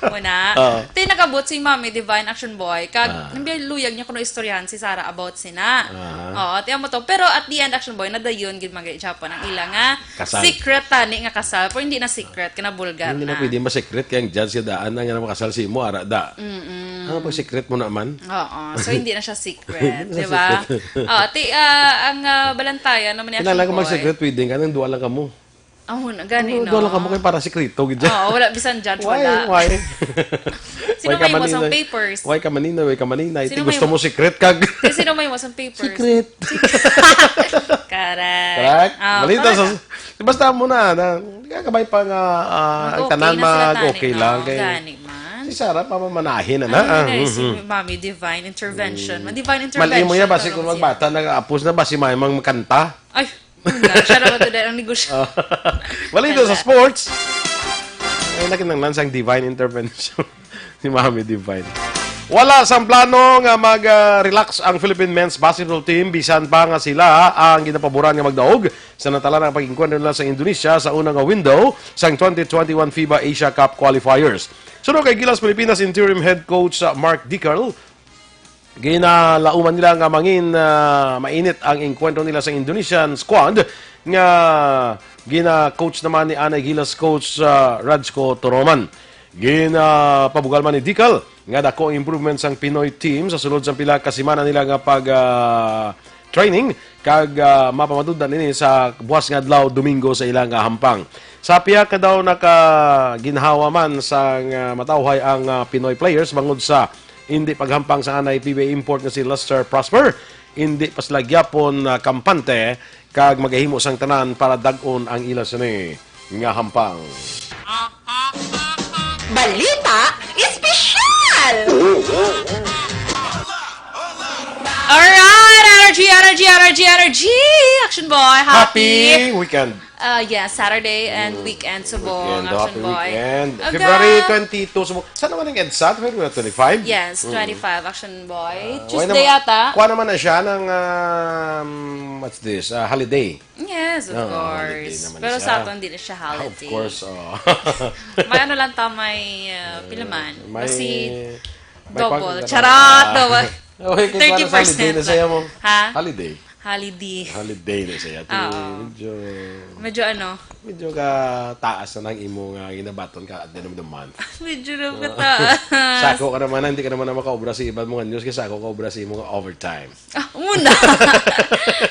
Muna. Oo. Ti, nakabot si Mami Divine, Action Boy. Kag, Ah. nabiyaluyag niya kuno istoryahan si Sarah about sina. Aha. Oo, ti, amo to. Pero at the end, Action Boy, nadayon gid man gid siya po ang ila nga Kasal. Secret tani nga kasal. Pero hindi na secret, kinabulgar Hindi na na. Pwede ma-secret kay ang judge sa daan na nga makasal si imo, ara da. Mm-mm. Ano pag secret mo naman? Oo, so hindi na siya secret, Hindi na di ba? secret. Oh, ti, ah, ang, ah, balantayan naman ni Action Kinahanglan ko Boy. Mag-secret wedding ka, nang duha lang kamo. Oh, na, gani, Ang no? Duha lang kamo kay para sikreto, gid. Oo, wala, bisan judge, Why? Wala. Why? Sino Why ka may mo sang manina-, papers? Why ka manina? Why ka manina? Iti Sino may gusto mo mo secret kag Eh, sino may mo sang papers? Secret. Correct. Correct? Ah, Balita correct. Sa, basta mo na, na, di ka kabay pa nga, ah, ang Mag-okay tanan na sila mag-okay tani, lang no? Kay Gani man. Si Sarah, pamamanahin na na. Ano na, Ah, eh, si mhm. Mami Divine Intervention. Mm. Ma-divine Mali mo intervention, yan, basi pero kung siya magbata, nag-apos na, basi may mang makanta. Ay, wala. Siya naman to dahil ang negosyo. Ah. Balita sa Wala. Sports. Ay, nakinanglan sang divine intervention. Si Mami Divine. Wala sang plano nga mag, ah, relax ang Philippine men's basketball team, bisan pa nga sila ang ginapaboran nga magdaog sa natala nga pag-enkwentro nila sa Indonesia sa una nga window sang twenty twenty-one FIBA Asia Cup qualifiers. Suno kay Gilas Pilipinas interim head coach, ah, Mark Dickerl, ginalauman nila nga mangin, ah, mainit ang enkwentro nila sa Indonesian squad nga gina-coach naman ni anay Gilas coach, ah, Radjko Toroman. Ginapabugal man ni Dickerl nga dako ang improvement sang Pinoy team sa sulod sang pila ka semana nila nga pag, ah, training, kag, ah, mapamatud-an ini sa buwas nga adlaw, Domingo, sa ila nga hampang. Sa pihak ka daw nakaginhawa man sang, ah, matawhay ang, ah, Pinoy players bangod sa indi paghampang sa anay P B A import nga si Lester Prosper, indi pa sila gyapon, ah, kampante kag magahimo sang tanan para dag-on ang ila sini nga hampang. Balita Espesyal! Alright! Energy, energy, energy, energy! Action Boy, happy Happy weekend. Uh, yes, Saturday and Mm. weekend subong, Weekend, Action happy Boy. Weekend. Aga. February twenty-two subong. Saan naman ang EDSA? February twenty-five? Yes, Mm. twenty-five, Action Boy. Ah, Tuesday why naman, yata. Kuha naman na siya ng, um, what's this? Ah, holiday. Yes, of Oo, course. Holiday naman Pero siya. Sa aton, di na siya Ah, of holiday. Course, oh. May ano lang ta, may, uh, pila man? May, Kasi may double. Pag- Charot! Ah. Double. Okay, kay Thirty percent para sa holiday na ba? Saya mo. Ha? Holiday. Holiday. Holiday na saya. Ito Oo. Medyo, Medyo ano? Medyo ka taas na ng imo nga ginabaton ka at the end of the month. Medyo na Oo. Kataas. Sako ka naman, hindi ka naman na makaobra sa iban mo nga news, kaya sako ka obra sa imo nga overtime. Ah, muna.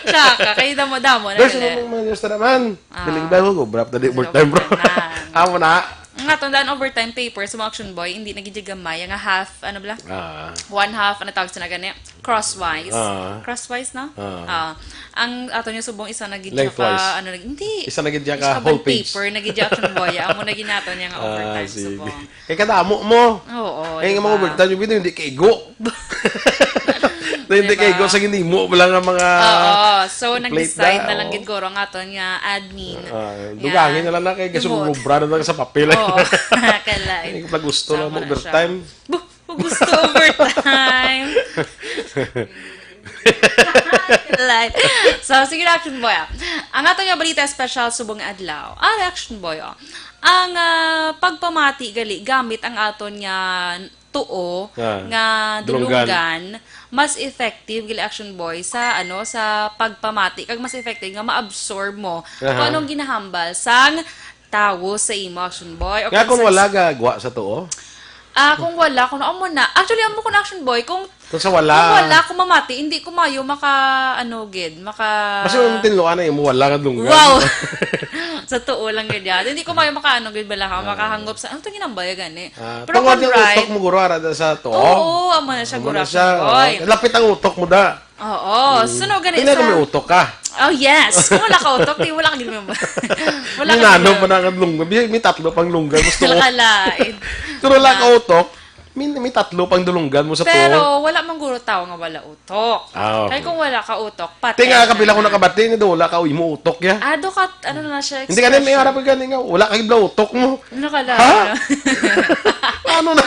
Tsaka, kay damo-damo na There's sila. Anong mga news na naman? Ah. Galing ba? Huwag, wrap na di Zero overtime, bro. Overtime. Amo na. Nga, tandaan overtime paper sa mga Action Boy, hindi na gid gamay. Nga half, ano bala? Ah. One half, ano tawag sa na gani? Crosswise. Ah. Crosswise, no? Ah. Ah. Ang ato niya subong isa na gid siya Lengthwise. Ka, ano, nag-, hindi. Isa na gid siya Isa ka ka whole bang page. Paper, na gid siya Action Boy. Amo na gid nato niya nga Ah, overtime sige. Subong. Kay kadamo mo. Oo, Kaya nga diba? Mga overtime, yung hindi kaigo. Na hindi Diba? Kaigo sa ginimo mo lang ang mga Oo, so plate nag-decide na na, lang oo. Gid guro ang aton nga admin. Ah, Nga dugangi na lang na kay gusto mo lumot. Mubra na lang sa papel. Oo, kalain. Ay, pag gusto lang Sama mo na siya. Overtime. Bu-, pag gusto overtime. Kalain. So, sige na, Action Boy, ah. Ang aton nga balita special subong adlaw. Ah, Action Boy, oh. Ang, ah, pagpamati gali gamit ang aton nga tuo Ah, nga dulunggan. Dulunggan, mas effective gali Action Boy sa, ano, sa pagpamati kag mas effective nga ma-absorb mo Aha. Kung anong ginahambal sang tawo sa imo Action Boy. Nga kung sa wala ga gwa sa tuo? Ah, kung wala, kung amo na. Actually, amo kung Action Boy, kung Kung sa wala. Kung wala, kung mamati, hindi ko mayo maka, ano, gid, maka Basta yung tinluan na yung wala nga dulunggan. Wow! Sa tuo lang gid yan. Hindi ko mayo makaano gid bala ha, Ah. makahangop sa, ano itong ginambaya gani? Ah, Pero tungod kung yung right, utok mo, guro, ara da sa tuo? Oo, amo na siya, Amo guro, na siya, Action Boy. Oh. Lapit ang utok mo, da. Oo, Mm. sunog gani Tingnan ko sa may utok ka. Oh, yes. Kung wala ka utok, di wala ka gid may, wala May ka nano gid pa na ang lungga. May, may tatlo pang lungga. Gusto ko. Nakalain. Pero wala ka Na. utok, may, may tatlo pang dulunggan mo sa Pero tuo. wala man guro tao nga wala utok. Ah, okay. Kay kung wala ka utok, patay Tinga ka na pila ko na. nakabati, ni wala ka, uy, mo utok ya. Ah, do ka, ano na siya, Hindi ka na may expression. harap ka gani nga, wala ka gid utok mo. Ano ka lang? Ha? Ano na?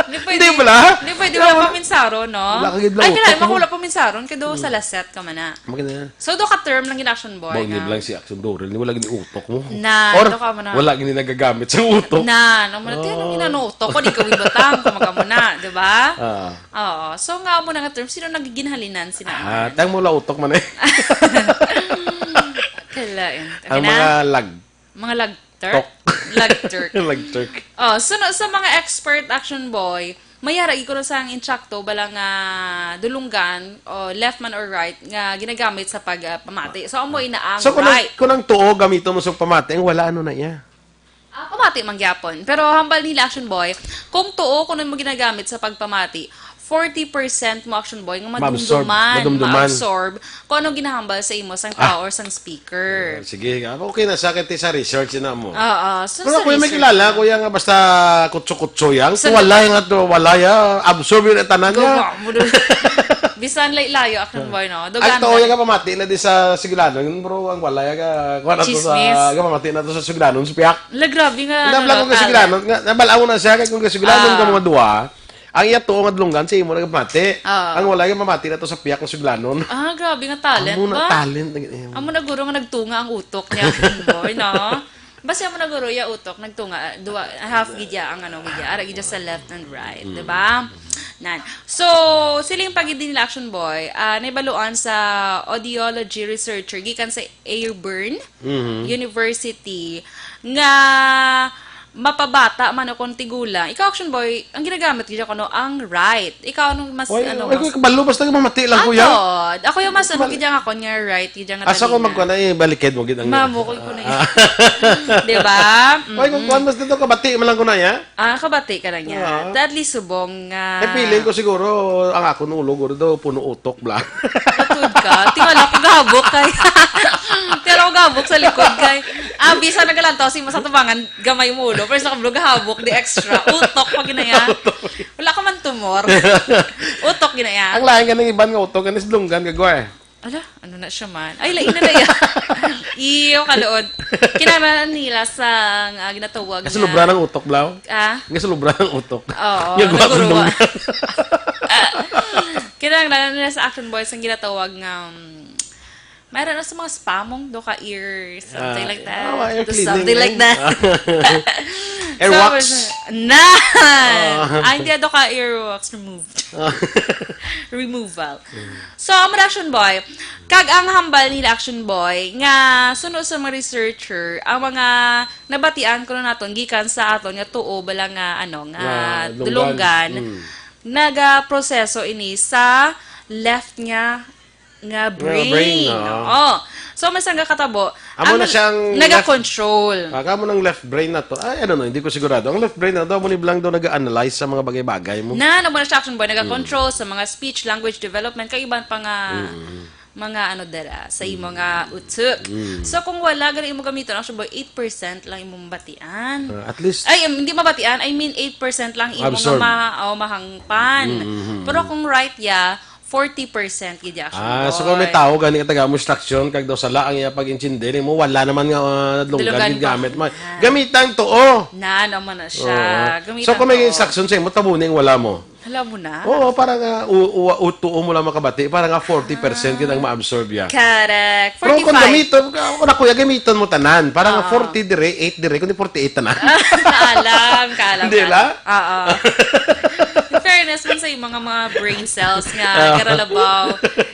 Hindi pwede, Hindi pala? hindi pwede, Wala wala mo pa na. minsaro, no? Wala ka gid Ay, utok kailangan mo. wala pa minsaro, kay do sa Hmm. laset ka man na. Maganda. So, do ka term lang gid, Action Boy, Bawal nga. gid lang si Action Doral, ni wala gid utok mo. Na, Or, do ka man na. wala gid nagagamit sa utok. Na, no, man, tiyan ang Oh. inano utok ko, di ka wibatang, kumaga mo na, di ba? Ah. Oo. So, nga mo na nga term, sino nagiginhalinan sina Ah, man? tang mo la utok man eh. Kalain. Ang Okay na? mga lag- Mga lagterk? Tok. Lagterk. Lagterk. Oh, so, no, sa mga expert, Action Boy, mayara gid kuno sang insakto bala nga dulunggan o left man or right nga ginagamit sa pag, ah, pamati. So, amo ina ang So, kung ang, right. kung ang tuo gamiton mo sa pamati, ang wala, ano na iya? Ah, pamati man gyapon. Pero hambal nila, Action Boy, kung tuo kuno mo ginagamit sa pagpamati, forty percent mo, Action Boy, nga Ma-absorb, madumduman, madumduman. ma-absorb kung anong ginahambal sa imo sang Ah. tao or sang speaker. Ah, sige, ah, okay na sa akin, ti, sa research na mo. Oo, so Pero sa kuya, may research kilala, na. kuya, nga basta kutso-kutso yang, Sa wala nga to, wala ya, absorb yun ang tanan niya. Gawa mo dun. Bisan lay-, layo, Action Boy, no? Ay, Dugan to, na. yung kapamati na di sa Sigilanon, bro, ang wala ya, ka, kuha na to sa, Chismis. kapamati na to sa Sigilanon, sa piyak. Ala, grabe nga, Ang ano, nabla ko no, kasi talent. Gulanon, nga, nabal-aw na siya, kay kung kasi Gulanon Ah. ka mga duwa, ang iya tuo nga dulunggan sa imo nagpamati. Ah. Ang wala nga mamati na to sa piyak nga suglanon. Ah, grabe nga talent Amo na ba? talent na gid, eh. Amo na guro nga nagtunga ang utok niya, boy, no? Basta mo na guro, iya utok, nagtunga, ah, duwa, half gid ya ang ano, gid ya. Ara gid ya sa left and right, Mm. di ba? Nan. So, siling pa gid din nila, Action Boy, ah, nahibaluan sa audiology researcher gikan sa Auburn Mhm. University nga mapabata man o kung tigulang. Ikaw, Action Boy, ang ginagamit gid kuno ang right. Ikaw, anong mas, Oy, ano, oy, mas oy, kabalo, basta mamati lang, kuya. Ato, ako yung mas, ano, Mal- gid nga ako nga right, gid nga Asa ko talina. magkuha na, eh, balikid mo gid ang Mamo ko, ko na yun. Ah. Di ba? Oy, kung Mm-mm. kuwan, basta to, kabati man lang ko na, ya? Ah, kabati ka lang niya. Ah. At least subong nga May feeling ko siguro, ang akon ulo, guro daw, puno utok, bla. Matud ka? Tingala ko gahabok kay. Tingala ko gahabok sa likod kay. Ah, bisa nagalantaw si Masa Tubangan, gamay mo ulo. Pero sa kablo, gahabok, di extra. Utok pa ginaya. Wala ka man tumor. Utok ginaya. Ang lain ka ng iban nga utok, anis dulunggan ka, gwa, eh. Ala, ano na siya man? Ay, lain na na yan. Iyo, kaluod. Kinahanglan nila sa, ah, ginatawag Kasi na lubra ng utok, blaw? Ah? Kasi lubra ng utok. Oo, Yung guwapong naguruan. dunggan. Kinahanglan nila sa Action Boys ang ginatawag nga, um, mayroon na sa mga spamong do ka ear, something Ah, like that. ah, ear Do cleaning, something like eh. that. Air So, wax. Na! Ah. Ah, hindi, do ka ear wax removed. Ah. Removal. Mm. So, ang Action Boy, kag ang hambal nila Action Boy, nga suno sa mga researcher, ang mga nabatian kuno naton gikan sa aton nga tuo bala nga, ano, nga Nga dulunggan. dulunggan, Mm. nagaproseso ini sa left nga, nga Nga brain. brain, no? Oo. So, may sangga katabo, Amo ang na siyang naga-control. Ah, kamo ng left brain na to. Ay, I don't know, hindi ko sigurado. Ang left brain na to, amo ni Blang daw nag-analyze sa mga bagay-bagay mo. Na, amo na siya, Action Boy, naga-control Mm. sa mga speech, language development, kag iban pa nga Mm. mga ano dira, sa imo Mm. nga utok. Mm. So, kung wala, gani imo gamiton, Action Boy, eight percent lang imong batian. Ah, at least Ay, um, hindi mabatian. I mean, eight percent lang imo Absorb. nga ma-, oh, mahangpan. Mm, mm, mm, Pero mm. kung right ya, forty percent gid ya, Action Ah, so kung may Boy. tao gani kataga mo instruction, kag daw sala ang iya pag-intindi nimo, wala naman nga, ah, dulunggan Dulunggan gid pa. gamit mo. Ah. Gamit ang tuo. Na, naman na siya. Oo. Gamit So, ang kung may tuo. instruction sa imo, tabuning wala mo. Alam mo na. Oo, para nga u-, u-, u-, tuo mo lang makabati, para nga forty percent Ah. gid ang ma-absorb ya. Correct. Pero kung forty-five. gamiton, kung ako, ya, gamiton mo tanan, para nga Oo. forty dire, eight dire, kundi forty-eight tanan. Kaalam, kaalam, Hindi kaalam. la? Oo. In fairness man sa imo nga mga brain cells nga Ah. garalabaw,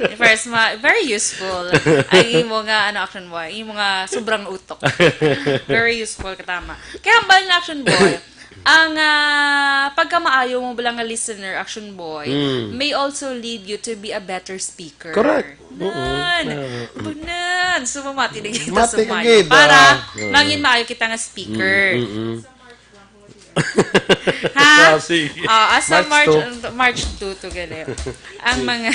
in fairness, ma-, very useful ang imo nga, ano, Action Boy, imo nga sobrang utok. Very useful, katama. Kaya hambal na, Action Boy, Ang ah, pagkamaayo mo bala nga listener, Action Boy, Mm. may also lead you to be a better speaker. Correct. Oo. Nan. Ah. Banan. So, mamati na kita sa Mati ka Mayo gid, para ah. Oo. mangin maayo kita nga speaker. Mm, mm, mm. Ha? Ah, sige. Ah, asa March March, two. March two to gali. Ang mga,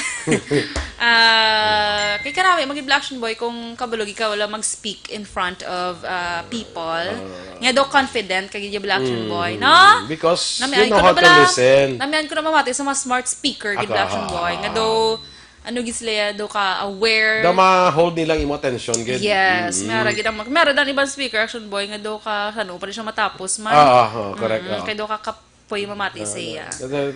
ah, kay karawi, mag-Black Action Boy, kung kabalog ikaw wala mag-speak in front of ah, people, nga daw confident kag yung Black Action Boy, Mm, no? because Nami-, you ay, know kuno how to bala, listen. namian ko na mamati sa mga smart speaker, gid Black Action Boy, nga daw, ano gid sila, daw ka aware. Daw ma-hold nilang imo attention, gid. Yes, Mm-mm. mera gid ang mag-, mera dan ibang speaker, Action Boy, nga daw ka, ano, pa rin siya matapos man. Ah, ah, ah, correct, Mm-mm, ah. Kay daw ka kapoy mamati sa iya.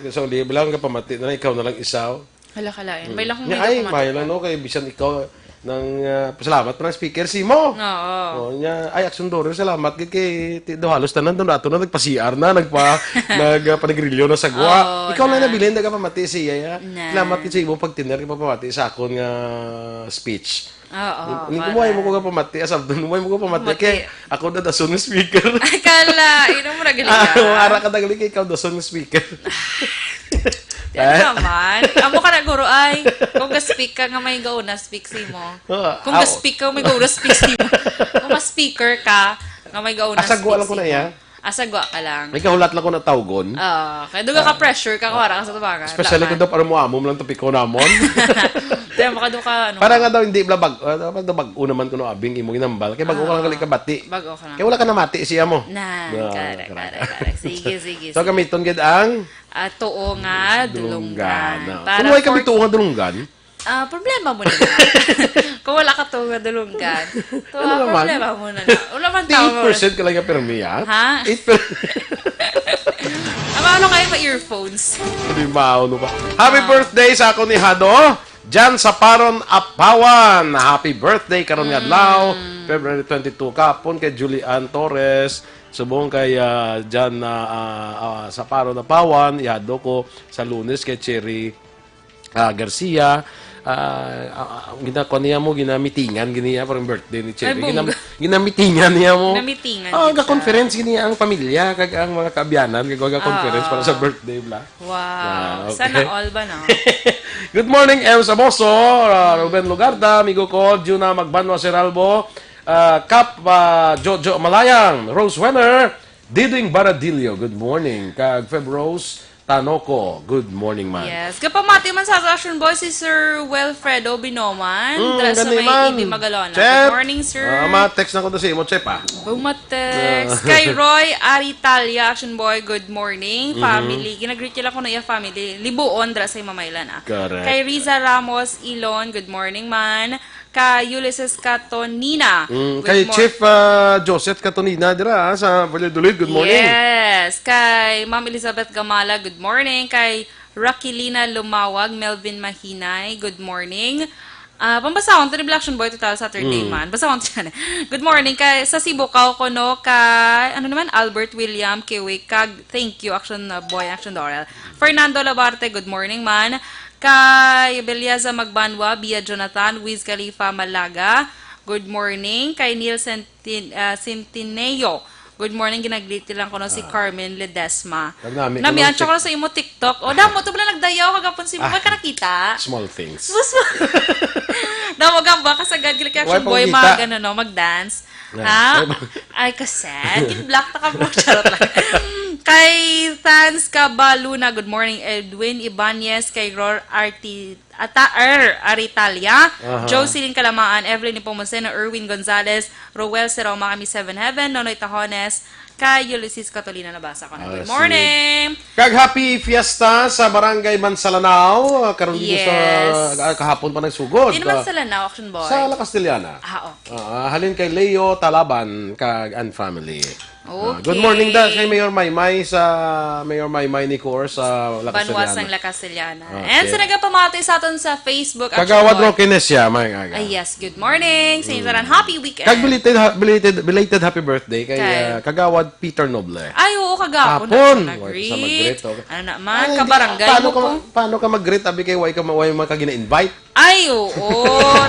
So, di ba lang ka pamati na lang, ikaw na lang isa. Hala, kalain. Mm. May lang kung Nya, may ay, lang may lang, no? Kay bisan ikaw nang, ah, salamat pa ng speaker, si mo. Oo. Oh, nya, ay, Action Doro, salamat gid kay ti-, do halos tanan doon ato na nagpa-C R na, nagpa-, nag, ah, panigrilyo na sa gwa. Oo, Ikaw lang na. nabilin, nagapamati siya, ya. Na. Salamat gid sa imong pagtiner, kay papamati sa akon nga speech. Oo, Ni, ni para. kumuha mo ko nga pamati, asab doon, kumuha mo ko pamati, Pamati. kay ako na dason nga speaker. Ay, kala, ino mo na gali Ah, ka? ara ka dagali kay ikaw dason nga speaker. Yan Eh? naman. Amo ka na, guro, ay. Kung ga-speak ka nga may gauna, speak si mo. Oo, Kung aw. ga-speak ka, may gauna, speak si mo. Kung ma-speaker ka, nga may gauna, Asa gwa speak lang ko si na mo. iya? Asa gwa ka lang. May kahulat lang ko na tawgon. Oo. Kaya doon ka Ah. pressure ka, kung ara ka sa tubangan. Especially Wala kung man. daw para mo amo lang topiko namon. Kaya makado ka, ano Para ka. nga daw hindi bla bag, ah, dapat daw bag-o naman kuno abing imo ginambal. Kaya bag-o ka lang Oo. gali kabati. Bag-o ka lang. Kaya wala ka namati siya mo. Nan, Ah, kare, correct. kare, kare. Sige, sige, So, sige. gamiton gid ang Ah, tuo nga dulunggan. Dulunggan. Ah, Para kung wala kami for tuo nga dulunggan, Ah, problema mo na na. Kung wala ka tuo nga dulunggan. Tuo Ano nga naman? problema mo na na. Wala man Di tao mo. eight percent ka lang nga pirmi, ah. Ha? Eight percent. Ang ano kayo, ma-earphones? Di ba, ano ba? Happy Ah. birthday sa ako ni Hado. Jan Saparon Apawan. Happy birthday karon nga Mm. adlaw, February twenty-two, kapon kay Julian Torres. Subong kay, ah, Jan, ah, ah, ah, Saparon Apawan, ihado ko sa Lunes kay Cherry, ah, Garcia. Ah, ah, ah, ginakuha niya mo, ginamitingan gini niya, parang birthday ni Cherry. Ay, bongga. Ginam-, ginamitingan niya mo. Ginamitingan Ah, kita. ga-conference gini ang pamilya, kag ang mga kaabyanan, kag ga-conference para sa Oo. birthday, bla. Wow. Ah, okay. Sana all ba, no? Good morning, M Samoso, uh, Ruben Lugarda, amigo ko, Juna Magbanwa Seralbo, uh, Kap, uh, Jojo Malayang, Rose Wenner, Diding Baradillo, good morning. Kag Feb Rose Tanoco, good morning, man. Yes. Kapamati man sa Action Boy si Sir Wilfredo Binoman, Mm, dra sa gani may man. Ibi Magalona. Chef. Good morning, sir. Ah, ma-text na ko to sa imo, Chef, ah. Bumatex. Ah. Kay Roy Aritalia, Action Boy, good morning. Mhm. Family. Ginagreet nila ko na iya family. Libuon, dra sa Imamaylan, ah. Correct. Kay Riza Ramos Ilon, good morning, man. Kay Ulysses Catonina. Mm, Good kay mor- Chief, ah, Joseph Catonina, dira, ah, sa Valladolid, good morning. Yes. Kay Ma'am Elizabeth Gamala, good morning. Kay Rakilina Lumawag, Melvin Mahinay, good morning. Ah, pambasahon to ni Black Action Boy total Saturday Mm. man. Basahon to siya. Good morning kay sa Sibukaw ko, no, kay ano naman, Albert William Kiwi, kag thank you, Action, uh, Boy, Action Doral. Fernando Labarte, good morning man. Kay Beliaza Magbanwa, Bia Jonathan, Wiz Khalifa Malaga, good morning. Kay Neil Sentin-, ah, Centineo, good morning. Ginagreet lang ko, no, si Ah. Carmen Ledesma. Nami, Nami, ano, ang tsaka tik- sa imo TikTok. O, damo to pala nagdayaw kagapon si mo. Ah. May ka nakita? Small things. Sus, damo gamba, kasagad, gila kaya Why action boy, pang kita? mag, ano, no, mag-dance. Yeah. Ha? Why pang- Ay, kasad. Gin-block na ka mo. Charot lang. Kay Tans Cabaluna, good morning. Edwin Ibanez, kay Ror Arti-, Ata, Er, Aritalia, Aha. Jocelyn Kalamaan, Evelyn Nepomuceno, Erwin Gonzalez, Roel Seroma, kami Seven Heaven, Nonoy Tahones, kay Ulysses Catolina, nabasa ko na. Ah, Good sige. morning! Kag happy fiesta sa Barangay Mansalanao, ah, karon dito sa, Yes. ah, kahapon pa nagsugod, Di naman ah, sa Lanao, Action Boy. sa La Castellana. Ah, okay. Ah, halin kay Leo Talaban kag and family. Ah, good Okay. morning da kay Mayor Maymay sa Mayor Maymay ni Cor sa La Banwa Castellana. sang La Castellana. Okay. And sa nagapamati sa aton sa Facebook, Kagawad Action Boy. Roque Nesia, may aga. Ay, yes. Good morning. Sa inyo tanan, happy weekend. Kag belated, ha-, belated, belated happy birthday kay, Kay? ah, Kagawad Peter Noble. Ay, oo, kagapon Hapon. Wala ka mag-greet, okay. Ano naman, Ay, hindi. Kabarangay Paano mo ka, po? Paano ka mag-greet? Abi kay why ka ma-, why man ka gina-invite? Ay, oo.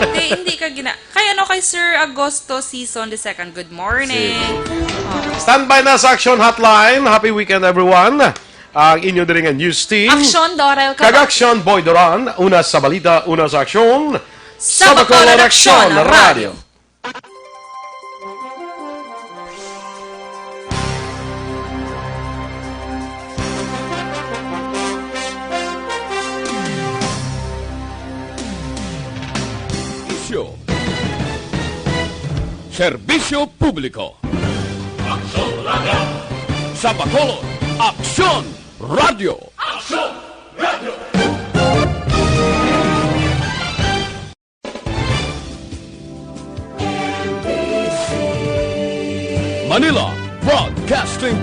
Hindi, hindi ka gina-, kay ano, kay Sir Agosto Season the second. Good morning. Sige. Oh. Standby na sa Action Hotline. Happy weekend, everyone. Ang inyo diri nga news team. Action, Dorel Kag Kabak. Action, Boy Duran. Una sa balita, una sa aksyon. Sa Bacolod Action Radio. Isyu. Serbisyo publiko. Aksyon Radio. Sa Bacolod, Aksyon Radio. Aksyon Radio. Manila Broadcasting